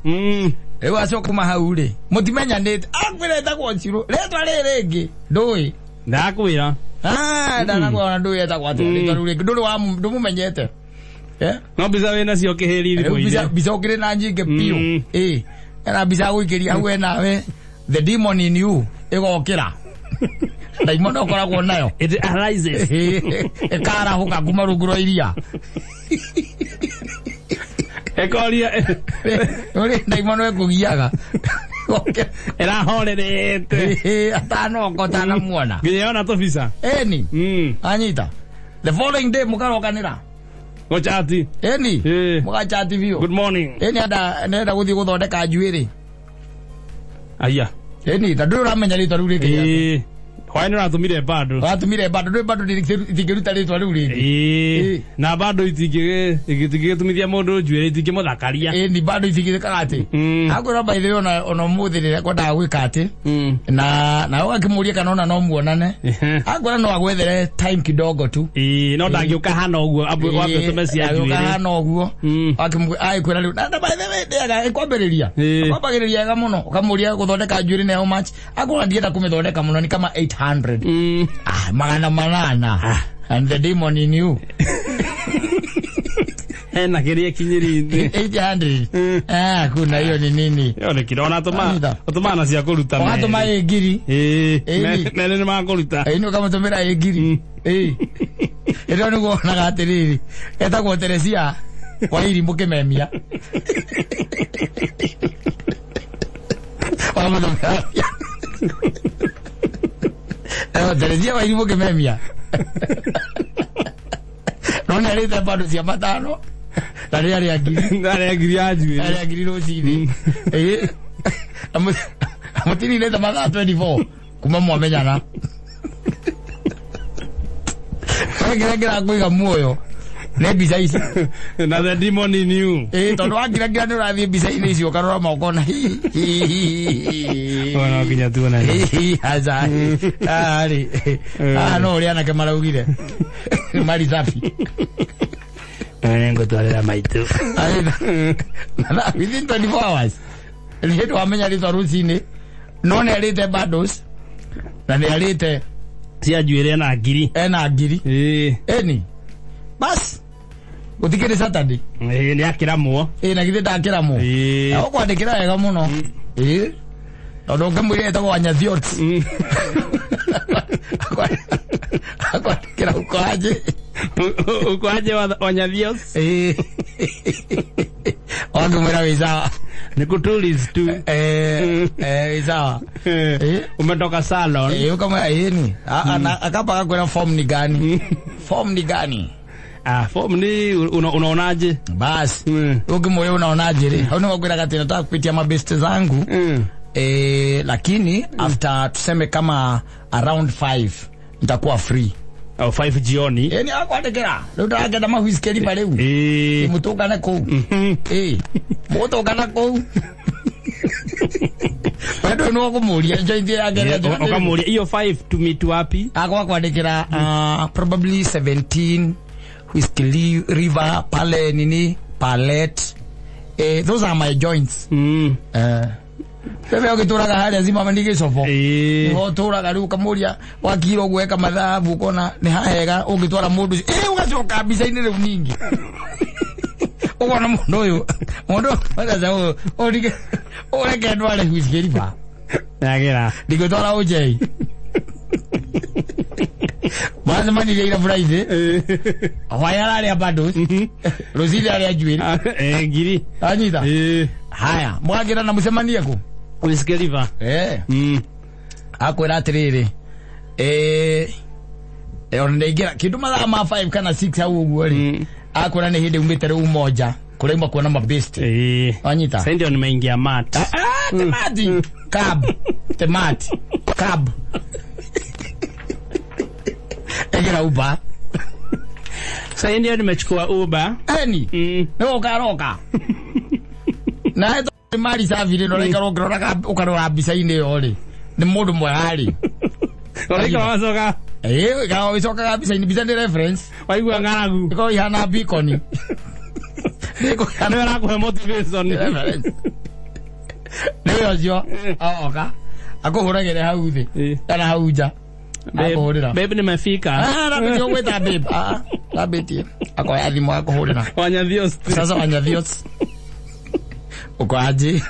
[SPEAKER 1] Rĩu acoka kuma hau rĩ, mũtimenyanĩte. Akwĩra etagwo Njirũ. Rĩtwa rĩrĩ rĩngĩ, ndũĩ.
[SPEAKER 2] Ndakwĩra.
[SPEAKER 1] Ndanakwĩra ndũĩ etagwo atĩa. Rĩtwa rĩu rĩngĩ, ndũrĩ ndũmũmenyete.
[SPEAKER 2] No mbica wĩna cio kĩhĩri thimũ-inĩ.
[SPEAKER 1] Mbica ũkĩrĩ na nyingĩ biũ. Ĩĩ. Ena mbica gũikĩria hau nawe. The demon in you ĩgokĩra. Ndaimono ũkoragwo nayo.
[SPEAKER 2] It arises.
[SPEAKER 1] Ĩkarahũka kuma rungu rwa iria.
[SPEAKER 2] Ĩkoria.
[SPEAKER 1] Ũrĩ ndaimono ĩkũgiaga.
[SPEAKER 2] Ĩrahorerete.
[SPEAKER 1] Atanoka ũtanamuona.
[SPEAKER 2] Nginya yona tũbica.
[SPEAKER 1] Ĩni. Anyita. The following day mũkarokanĩra.
[SPEAKER 2] Gũchati.
[SPEAKER 1] Ĩni. Mũgachati biũ.
[SPEAKER 2] Good morning.
[SPEAKER 1] Ĩni enda gũthiĩ gũthondeka njuĩrĩ.
[SPEAKER 2] Aya.
[SPEAKER 1] Ĩni, ta ndũrĩ ũramenya rĩtwa rĩu rĩngĩ.
[SPEAKER 2] Hwaĩ nĩ ũratũmire bado.
[SPEAKER 1] Ũratũmire bado, ndũrĩ bado itingĩruta rĩtwa rĩu rĩngĩ.
[SPEAKER 2] Na bado itingĩgĩtumithia mũndũ njuĩrĩ, itingĩmũthakaria.
[SPEAKER 1] Ĩni, bado itingĩkaga atĩ. Akwĩra by the way ona ũmũthĩ rĩrĩa kwendaga gwĩka atĩ. Na ũgakĩmũria kana ona no muonane. Akwĩra no agwethere time kidogo tu.
[SPEAKER 2] No ndangĩũka hana ũguo, ambe ũtũme cia njuĩrĩ.
[SPEAKER 1] Ndangĩũka hana ũguo. Agĩkwĩra rĩu, na by the way ndĩaga ĩkwambĩrĩria. Kwambagĩrĩria wega mũno. Ũkamũria gũthondeka njuĩrĩ nĩ how much? Akwĩra ndienda kũmĩthondeka mũno ni kama 800. Magana manana. And the demon in you.
[SPEAKER 2] Hena kĩrĩa kinyĩrĩ.
[SPEAKER 1] 800. Kuna hiyo ni nini?
[SPEAKER 2] Yo nĩ kĩrona ũtũma na cia kũruta.
[SPEAKER 1] Ũgatũma ĩ ngiri.
[SPEAKER 2] Mere nĩ makũruta.
[SPEAKER 1] Ĩ nĩ ũkamũtũmĩra ĩ ngiri. Ĩ. Ĩno nĩguo wonaga atĩrĩrĩ. Etagwo Teresia wa Irimũ Kĩmemia. Wamũtũmĩra. Teresia wa Irimũ Kĩmemia. No nĩ arĩte bado cia matano. Na nĩ arĩa ngiri.
[SPEAKER 2] Na arĩa ngiri ya njuĩrĩ.
[SPEAKER 1] Arĩa ngiri rũcinĩ. Mũtininĩte mathaa 24 kuma mwamenyana. Kĩrĩa kĩrakũiga muoyo nĩ mbica ici.
[SPEAKER 2] Na the demon in you.
[SPEAKER 1] Tondũ wakiragira nĩ ũrathiĩ mbica-inĩ icio ũkarora moko na
[SPEAKER 2] Ona nginya tuona.
[SPEAKER 1] Aca. Arĩ. No ũrĩa anake maraugire. Mali safi.
[SPEAKER 2] Nĩngũtwarĩra maitũ.
[SPEAKER 1] Within 24 hours. Nĩ hĩndĩ wamenya rĩtwa rũcinĩ. No nĩ arĩte bundles. Na nĩ arĩte
[SPEAKER 2] cia njuĩrĩ ena ngiri.
[SPEAKER 1] Ena ngiri. Ĩni. Bas. Gũtikĩrĩ Saturday.
[SPEAKER 2] Nĩ akĩramwo.
[SPEAKER 1] Na githĩ ndakĩramwo. Ũkwandĩkĩra wega mũno. Tondũ ũngĩmwĩra etagwo Wanyathiot. Akwandĩkĩra uko aje.
[SPEAKER 2] Uko aje Wanyathiot?
[SPEAKER 1] Wangĩmwĩra wĩ sawa.
[SPEAKER 2] Ni kutulize tu.
[SPEAKER 1] Wĩ sawa.
[SPEAKER 2] Umetoka salon.
[SPEAKER 1] Ukamwĩra ĩni. Akapa akakwĩra form ni gani? Form ni gani?
[SPEAKER 2] Form ni unaonaje?
[SPEAKER 1] Bas. Ukimwambia unaonaje rĩ? Hau nĩwakwĩraga atĩ nataka kupitia mabeste zangu. Lakini after tuseme kama around 5 nitakuwa free.
[SPEAKER 2] 5 jioni.
[SPEAKER 1] Ni akwandĩkĩra. Rĩu ndĩrakenda mahuisikeri ba rĩu. Mũtũngane kũu. Mũtũngana kũu. Bado nĩ ũkũmũria joint yake.
[SPEAKER 2] Ũkamũria iyo 5 to meet wapi?
[SPEAKER 1] Akwandĩkĩra probably 17 Whiskey River pale nini Palette. Those are my joints. Wewe ũgĩtũraga harĩa Zimmerman gĩcobo. Nĩho ũtũraga rĩu ũkamũria wakira ũguo eka mathabu ũkona nĩ hahega ũngĩtwara mũndũ ũcio. Ĩ ũgacoka mbica-inĩ rĩu ningĩ. Ũkona mũndũ ũyũ mũndũ ũyũ ũrige ũreke ndware Whiskey River.
[SPEAKER 2] Yagĩra.
[SPEAKER 1] Ndingĩtwara ũnjei. Macemanirie ira Friday. Hwaĩ ararĩa bundles. Rũcinĩ arĩa njuĩrĩ.
[SPEAKER 2] Ngiri.
[SPEAKER 1] Anyita. Haya, mwagĩra na mũcemanie kũ?
[SPEAKER 2] Whiskey River.
[SPEAKER 1] Akwĩra atĩrĩrĩ, ona ndaingĩra kĩndũ mathaa ma 5 kana 6 hau ũguo rĩ, akwĩra nĩ hĩndĩ umĩte rĩu moja kũrĩa uma kuona mabest. Wanyita?
[SPEAKER 2] Sasa ndio nimeingia mat.
[SPEAKER 1] Ah, temati. Cab. Temati. Cab. Egera Uber.
[SPEAKER 2] Sasa ndio nimechukua Uber.
[SPEAKER 1] Eni. Nĩ ũkaroka. Na heto mari safi rĩ, ũraikara ũkĩroraga ũkarora mbica-inĩ ĩyo rĩ. Nĩ mũndũ mwega rĩ.
[SPEAKER 2] Ũraikara wacoka.
[SPEAKER 1] Ĩĩ, ũcokaga mbica-inĩ, mbica nĩ reference.
[SPEAKER 2] Waigua ng'aragu.
[SPEAKER 1] Ĩkorwo ihana beacon.
[SPEAKER 2] Nĩ ũrakũhe motivation.
[SPEAKER 1] Reference. Nĩwe ũcio oka akũhũragĩre hau thĩ kana hau nja. Akũhũrĩra.
[SPEAKER 2] Babe nimefika.
[SPEAKER 1] Ah, rambĩtie ũgwĩta babe. Ah, rambĩtie. Akoya thimũ akũhũrĩra.
[SPEAKER 2] Wanyathios.
[SPEAKER 1] Sasa wanyathios. Uko aje?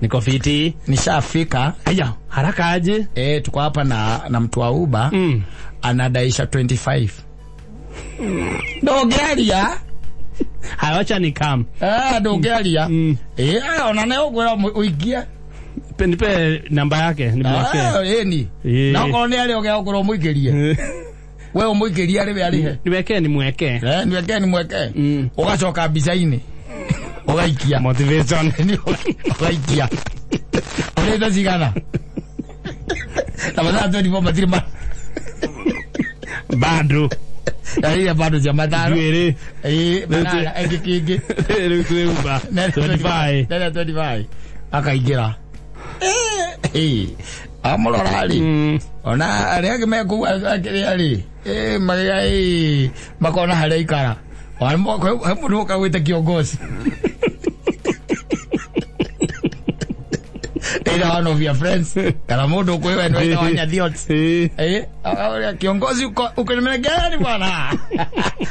[SPEAKER 2] Niko fiti.
[SPEAKER 1] Nishafika.
[SPEAKER 2] Aya, haraka aje?
[SPEAKER 1] Tuko hapa na mtu wa Uber. Anadaisha 25. Ndũngĩaria.
[SPEAKER 2] Haya, wacha ni come.
[SPEAKER 1] Ndũngĩaria. Ona nĩ ũkwĩra ũikie.
[SPEAKER 2] Nipe namba yake, nimweke.
[SPEAKER 1] Ĩni. Na okorwo nĩ arĩa ũgĩa ũkorwo ũmũikĩrie. We ũmũikĩrie arĩ we arĩhe.
[SPEAKER 2] Niweke nimweke.
[SPEAKER 1] Niweke nimweke. Ũgacoka mbica-inĩ. Ũgaikia.
[SPEAKER 2] Motivation.
[SPEAKER 1] Ũgaikia. Ũrĩte cigana? Na mathaa 24 matirĩ ma.
[SPEAKER 2] Bado.
[SPEAKER 1] Yarĩire bado cia matano.
[SPEAKER 2] Njuĩrĩ.
[SPEAKER 1] Manana, ĩngĩ kĩngĩ.
[SPEAKER 2] Rĩu twĩ Uber. 25.
[SPEAKER 1] Nene 25. Akaingĩra. Amũrora rĩ. Ona arĩa angĩ me kũu akĩrĩa rĩ. Magĩa makona harĩa aikara. He mũndũ ũka gwĩte kiongozi. Either one of your friends. Kana mũndũ ũkwĩwe nĩ wĩta Wanyathiot. Kiongozi uko namna gani bwana?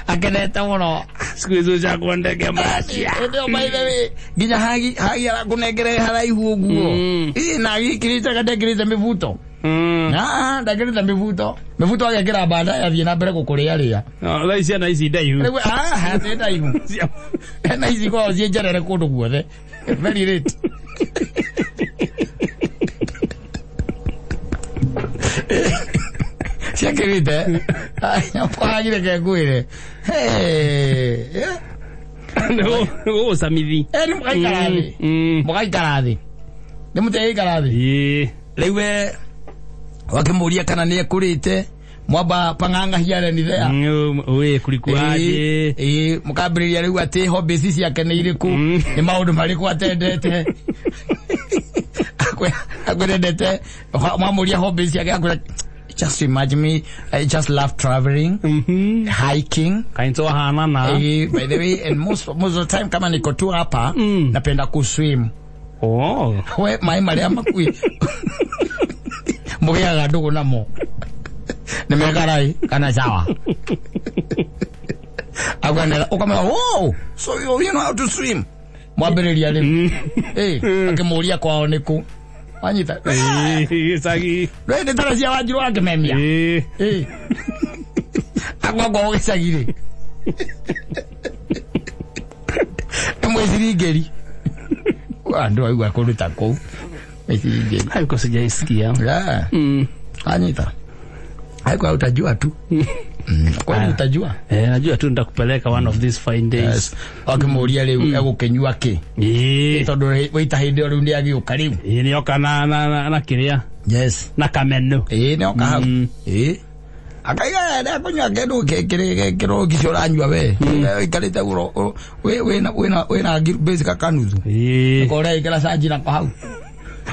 [SPEAKER 1] Akenete mũno.
[SPEAKER 2] Siku hizo cha kuandeke macia.
[SPEAKER 1] Ndio by the way, nginya hagi arakũnengere haraihu ũguo. Na agĩkĩrĩte ndekĩrĩte mĩbuto. Na ndekĩrĩte mĩbuto. Mĩbuto agekĩra baadaye athiĩ na mbere gũkũrĩa rĩa.
[SPEAKER 2] Thaa ici ciana ici ndaihu.
[SPEAKER 1] Rĩu nĩ ndaihu. Na ici ikoragwo ciĩ njerere kũndũ guothe. Very late. Ciakĩrĩte. Kwagire ke ngwĩre.
[SPEAKER 2] Gũgũcamithi.
[SPEAKER 1] Nĩ mũgaikara thĩ. Mũgaikara thĩ. Nĩ mũtegũikara thĩ. Rĩu we wakĩmũria kana nĩ ekũrĩte mwamba pang'ang'a hiare ni there.
[SPEAKER 2] Wĩ kulikuaje?
[SPEAKER 1] Mũkambĩrĩria rĩu atĩ hobbies ciake nĩ irĩkũ, nĩ maũndũ marĩkũ atendete. Akwendete mwamũria hobbies ciake akwĩra just imagine me, I just love traveling, hiking.
[SPEAKER 2] Kainto hanana.
[SPEAKER 1] By the way, and most of the time kama niko tu hapa, napenda kuswim.
[SPEAKER 2] Oh.
[SPEAKER 1] We mai maria makui. Mũgĩaga ndũgũ namo. Nĩ mekarai kana sawa. Agwanera ukamera, oh, so you know how to swim. Mwambĩrĩria rĩu. Akĩmũria kwao nĩ kũ. Wanyita.
[SPEAKER 2] Gĩcagi.
[SPEAKER 1] Nĩ tara cia Wanjiru akĩmemia. Akwa kwao gĩcagi rĩ. Nĩ mwĩciringĩri. Andũ aigua kũndũ ta kũu. Mwĩciringĩri.
[SPEAKER 2] Haiko sijaisikia.
[SPEAKER 1] Wanyita. Haiko utajua tu. Kwani utajua?
[SPEAKER 2] Najua tu nitakupeleka one of these fine days.
[SPEAKER 1] Akĩmũria rĩu egũkĩnyua kĩ? Tondũ waita hĩndĩ ĩyo rĩu nĩ agĩũka rĩu.
[SPEAKER 2] Nĩoka na kĩrĩa.
[SPEAKER 1] Yes.
[SPEAKER 2] Na kameno.
[SPEAKER 1] Nĩoka hau. Akaiga ndakũnyua kĩndũ kĩrĩ kĩcio ũranyua we. Ũikarĩte ũguo wĩna basic kanuthu. Ũkora ĩkĩra canji nako hau.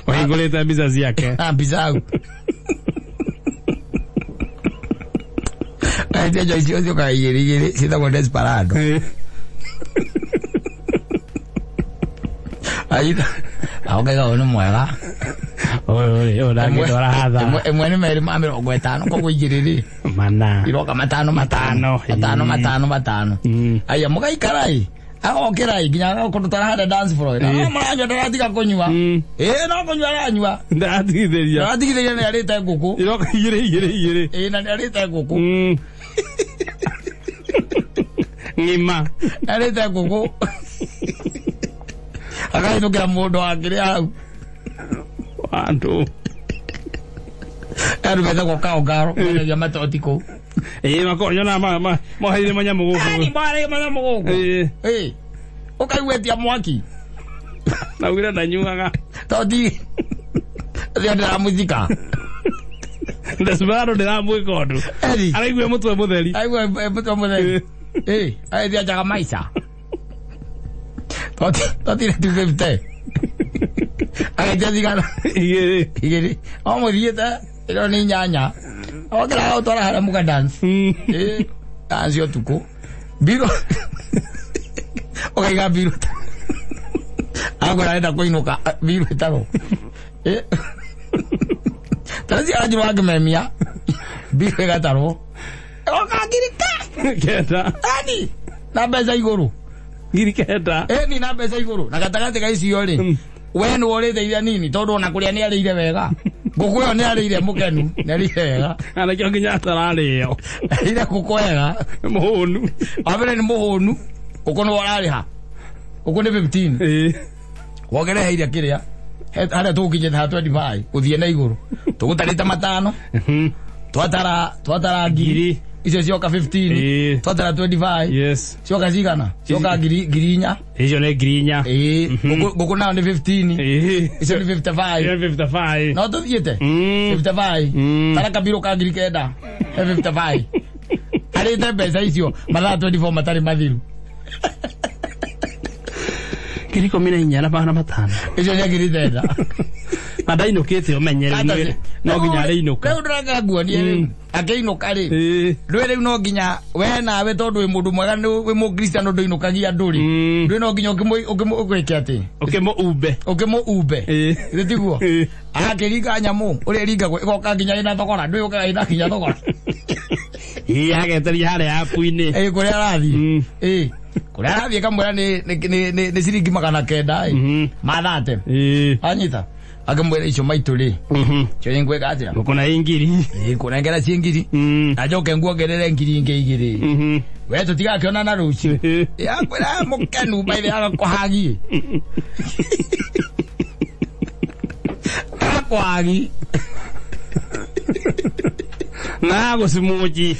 [SPEAKER 2] Wahingũrĩte mbica ciake.
[SPEAKER 1] Mbica hau. Ndio icio ciũkaga igĩrĩ igĩrĩ ciĩtagwo Desperado. Aitha, ũkaiga ũyũ nĩ mwega.
[SPEAKER 2] Ũyũ rĩ, ũyũ ndangĩndwara
[SPEAKER 1] Ĩmwe
[SPEAKER 2] hatha.
[SPEAKER 1] ĩmwe nĩ merĩ ma 50, koguo igĩrĩ rĩ
[SPEAKER 2] Mana.
[SPEAKER 1] iroka matano matano.
[SPEAKER 2] Matano,
[SPEAKER 1] Matano
[SPEAKER 2] ĩĩ.
[SPEAKER 1] matano matano. Aya mũgaikara ĩ, agokĩra ĩ nginya agakũndũtwara harĩa dance floor. Na no mũranyua, ndaratiga kũnyua. Ĩ, no kũnyua aranyua.
[SPEAKER 2] Ndaratigithĩria.
[SPEAKER 1] Ndaratigithĩria, nĩ arĩte ngũkũ.
[SPEAKER 2] Iroka igĩrĩ igĩrĩ igĩrĩ.
[SPEAKER 1] Ĩ, na nĩ arĩte ngũkũ.
[SPEAKER 2] Ng'ima.
[SPEAKER 1] Arĩte ngũkũ, agahĩtũkĩra mũndũ wakĩrĩa hau.
[SPEAKER 2] Andũ.
[SPEAKER 1] Andũ metagwo kaũngaro, mendagia matoti kũu.
[SPEAKER 2] Ĩĩ, nyonaga moheire manyamũ
[SPEAKER 1] Ani
[SPEAKER 2] gũkũ.
[SPEAKER 1] marĩ manyamũ gũkũ.
[SPEAKER 2] Ĩĩ.
[SPEAKER 1] Ĩ, ũkaigua etia mwaki.
[SPEAKER 2] Naugire ndanyuaga.
[SPEAKER 1] Toti thio ndĩramũthika.
[SPEAKER 2] Desperado ndĩramwĩka ũndũ.
[SPEAKER 1] Eri.
[SPEAKER 2] Araigua mũtwe mũtheri.
[SPEAKER 1] Aigua mũtwe mũtheri. Ĩ, agĩthiĩ njaga maica toti toti nĩ 250, agĩtia thigara.
[SPEAKER 2] Igĩrĩ.
[SPEAKER 1] Igĩrĩ o mũthiĩte, ĩno nĩ inyanya, okĩra gũtwara harĩa mũka dance. Ĩ, dance ũtukũ, mbiro ũkaiga mbiro, akwĩra arenda kũinũka, mbiro ĩtarwo. Ĩ, tara ciara njirũ akĩmemia, mbiro ĩgatarwo, ĩgoka 9,000.
[SPEAKER 2] 9.
[SPEAKER 1] Ani na mbeca igũrũ.
[SPEAKER 2] 9,000.
[SPEAKER 1] Ĩni, na mbeca igũrũ, na gatagatĩ ka icio rĩ, we nĩ worĩte iria nini, tondũ ona kũrĩa nĩ arĩire wega, ngũkũ ĩyo nĩ arĩire mũkenu, nĩ arĩire wega.
[SPEAKER 2] Na nĩkĩo nginya atararĩo.
[SPEAKER 1] Arĩire ngũkũ wega.
[SPEAKER 2] Mũhũnu.
[SPEAKER 1] Wa mbere nĩ mũhũnu, ngũkũ nĩ wararĩha, ngũkũ nĩ 15. Wongerehe iria kĩrĩa harĩa tũgũkinyĩte ha 25 gũthiĩ na igũrũ, tũgũtarĩte matano, twatara ngiri.
[SPEAKER 2] Ngiri.
[SPEAKER 1] Icio cioka 15. Twatara 25. Cioka cigana? Cioka 4,000.
[SPEAKER 2] Icio nĩ 4,000.
[SPEAKER 1] Ĩĩ, ngũkũ nayo nĩ 15. Icio nĩ 55.
[SPEAKER 2] Ĩyo 55.
[SPEAKER 1] No tũthiĩte 55. Tara kabirũ ka 9,000 he 55, arĩte mbeca icio mathaa 24 matarĩ mathiru.
[SPEAKER 2] 14,500.
[SPEAKER 1] Icio nĩ 9,000.
[SPEAKER 2] Na ndainũkĩte, ũmenye rĩu no nginya arĩinũka.
[SPEAKER 1] Rĩu ndĩreka nguonie rĩu akĩinũka rĩ. Ndũĩ rĩu no nginya we nawe, tondũ wĩ mũndũ mwega, wĩ mũkristiano, ndũinũkagia andũ rĩ. Ndũĩ no nginya ũgwĩke atĩ
[SPEAKER 2] Ũkĩmũ umbe.
[SPEAKER 1] Ũkĩmũ umbe. Githĩ tiguo?
[SPEAKER 2] Ĩĩ.
[SPEAKER 1] Akĩringa nyamũ ũrĩa ĩringagwo, ĩgoka nginya ĩna thogora, ndũĩ ũkaga ĩna nginya thogora.
[SPEAKER 2] Ĩĩ, ageteria harĩa apu-inĩ.
[SPEAKER 1] Ĩ, kũrĩa arathiĩ. Ĩ, kũrĩa arathiĩ kamwĩra nĩ ciringi 900 ĩ mathate. Anyita akĩmwĩra icio maitũ rĩ, icio nĩ ngwĩka atĩa?
[SPEAKER 2] Ngũkũna ĩ ngiri.
[SPEAKER 1] Ĩ, kũnengera ciĩ ngiri. Na njoke nguongerere 2,000 ingĩ. We tũtigakĩonana rũciũ. Akwĩra mũkenu maithe, agakũhagie, agakũhagi.
[SPEAKER 2] Na gũcimũnji.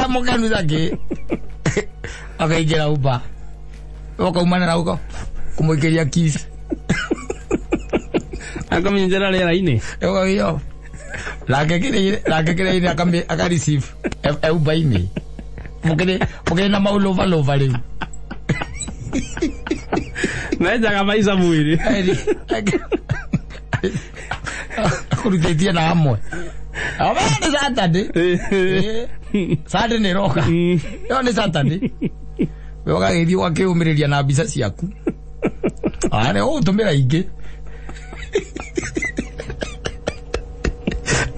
[SPEAKER 1] Mũkenu takĩ akaingĩra uba, ũkaumana na ũko kũmũikĩria kiss.
[SPEAKER 2] Akamĩnjĩra rĩera-inĩ.
[SPEAKER 1] Ũkagio nake kĩrĩa, nake kĩrĩa akami aka receive euba-inĩ, mũkĩrĩ mũkĩrĩ na maũlũvalũva rĩu.
[SPEAKER 2] Nenjaga maica mwĩrĩ.
[SPEAKER 1] Akũrutĩtie na amwe Aba nĩ Saturday. Ĩ, Saturday nĩ ĩroka, ĩyo nĩ Saturday, we ũgagĩthiĩ ũgakĩũmĩrĩria na mbica ciaku, nĩ ũgũtũmĩra ingĩ,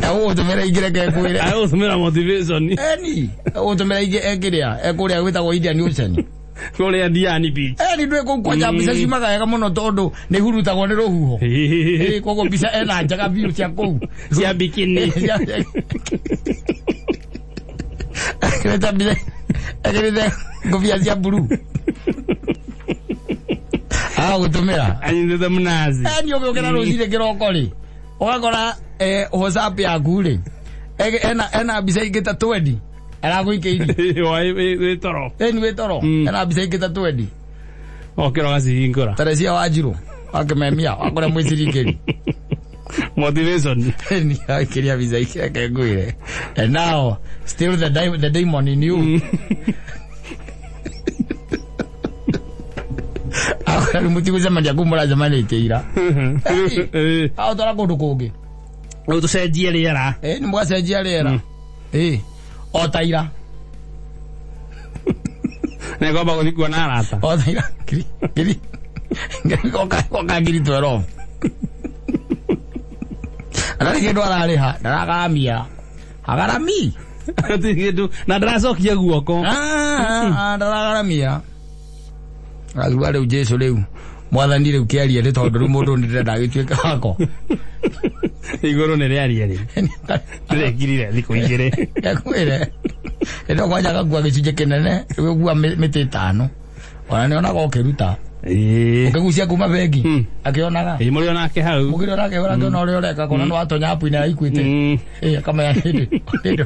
[SPEAKER 1] ũgũtũmĩra ingĩ, reke ngwĩre.
[SPEAKER 2] Agũtũmĩra motivation.
[SPEAKER 1] Eni, ũgũtũmĩra ingĩ ekĩrĩa ekũrĩa gwĩtagwo Indian Ocean.
[SPEAKER 2] Kũrĩa Diani Beach.
[SPEAKER 1] Eni, ndwĩ kũu kwanja mbica ciumaga wega mũno, tondũ nĩ hurutagwo nĩ rũhuho. Ĩ, koguo mbica ena njega biũ cia kũu.
[SPEAKER 2] Cia bikini.
[SPEAKER 1] Ekĩrĩte mbica, ekĩrĩte ngũbia cia blue, agagũtũmĩra.
[SPEAKER 2] Anyitĩte mũnazi.
[SPEAKER 1] Eni, ũgĩũkĩra rũcinĩ kĩroko rĩ, ũgakora WhatsApp yaku rĩ, ena mbica ingĩ ta 20 aragũikĩirie.
[SPEAKER 2] Wĩ toro.
[SPEAKER 1] Eni, wĩ toro. Ena mbica ingĩ ta 20.
[SPEAKER 2] Okĩra ũgacihingũra.
[SPEAKER 1] Teresia Wanjiru wakĩmemia wakũrĩa mwĩcirikĩri.
[SPEAKER 2] Motivation.
[SPEAKER 1] Eni, akĩria mbica ingĩ, reke ngwĩre, and now still the demon in you akwĩra rĩu mũtigũcemania kũu mũracemanĩtie ira. Agũtwara kũndũ kũngĩ.
[SPEAKER 2] Rĩu tũcenjie rĩera.
[SPEAKER 1] Ĩ, nĩ mũgacenjia rĩera, ĩ, o ta ira.
[SPEAKER 2] Nĩngomba gũthiĩ kuona arata.
[SPEAKER 1] O ta ira, ngiri ngiri ngiri, oka 12,000. Ndarĩ kĩndũ ararĩha, ndaragaramia. Hagarami.
[SPEAKER 2] Hatirĩ kĩndũ na ndaracokia guoko.
[SPEAKER 1] Ah, ndaragaramia. Agua rĩu Jesu rĩu mwathani rĩu kĩarie nĩ tondũ rĩu mũndũ nĩ ndĩrenda agĩtuĩke wakwa.
[SPEAKER 2] Igũrũ nĩ rĩarie rĩ. Ndĩrekirire thikũ igĩrĩ.
[SPEAKER 1] Ekwĩre. Ĩno kwanja agakua gĩcunjĩ kĩnene, rĩu ũgua mĩtĩ ĩtano. Ona nĩ onaga ũkĩruta.
[SPEAKER 2] Ĩĩ.
[SPEAKER 1] Ũkĩgucia kuma bengi. Akĩonaga.
[SPEAKER 2] Ĩĩ mũrĩ onake hau.
[SPEAKER 1] Mũgĩrĩ onake ũrakĩona ũrĩa ũreka kona nĩ watonya app-inĩ ya Equity. Ĩĩ akamenya hĩndĩ. Hĩndĩ.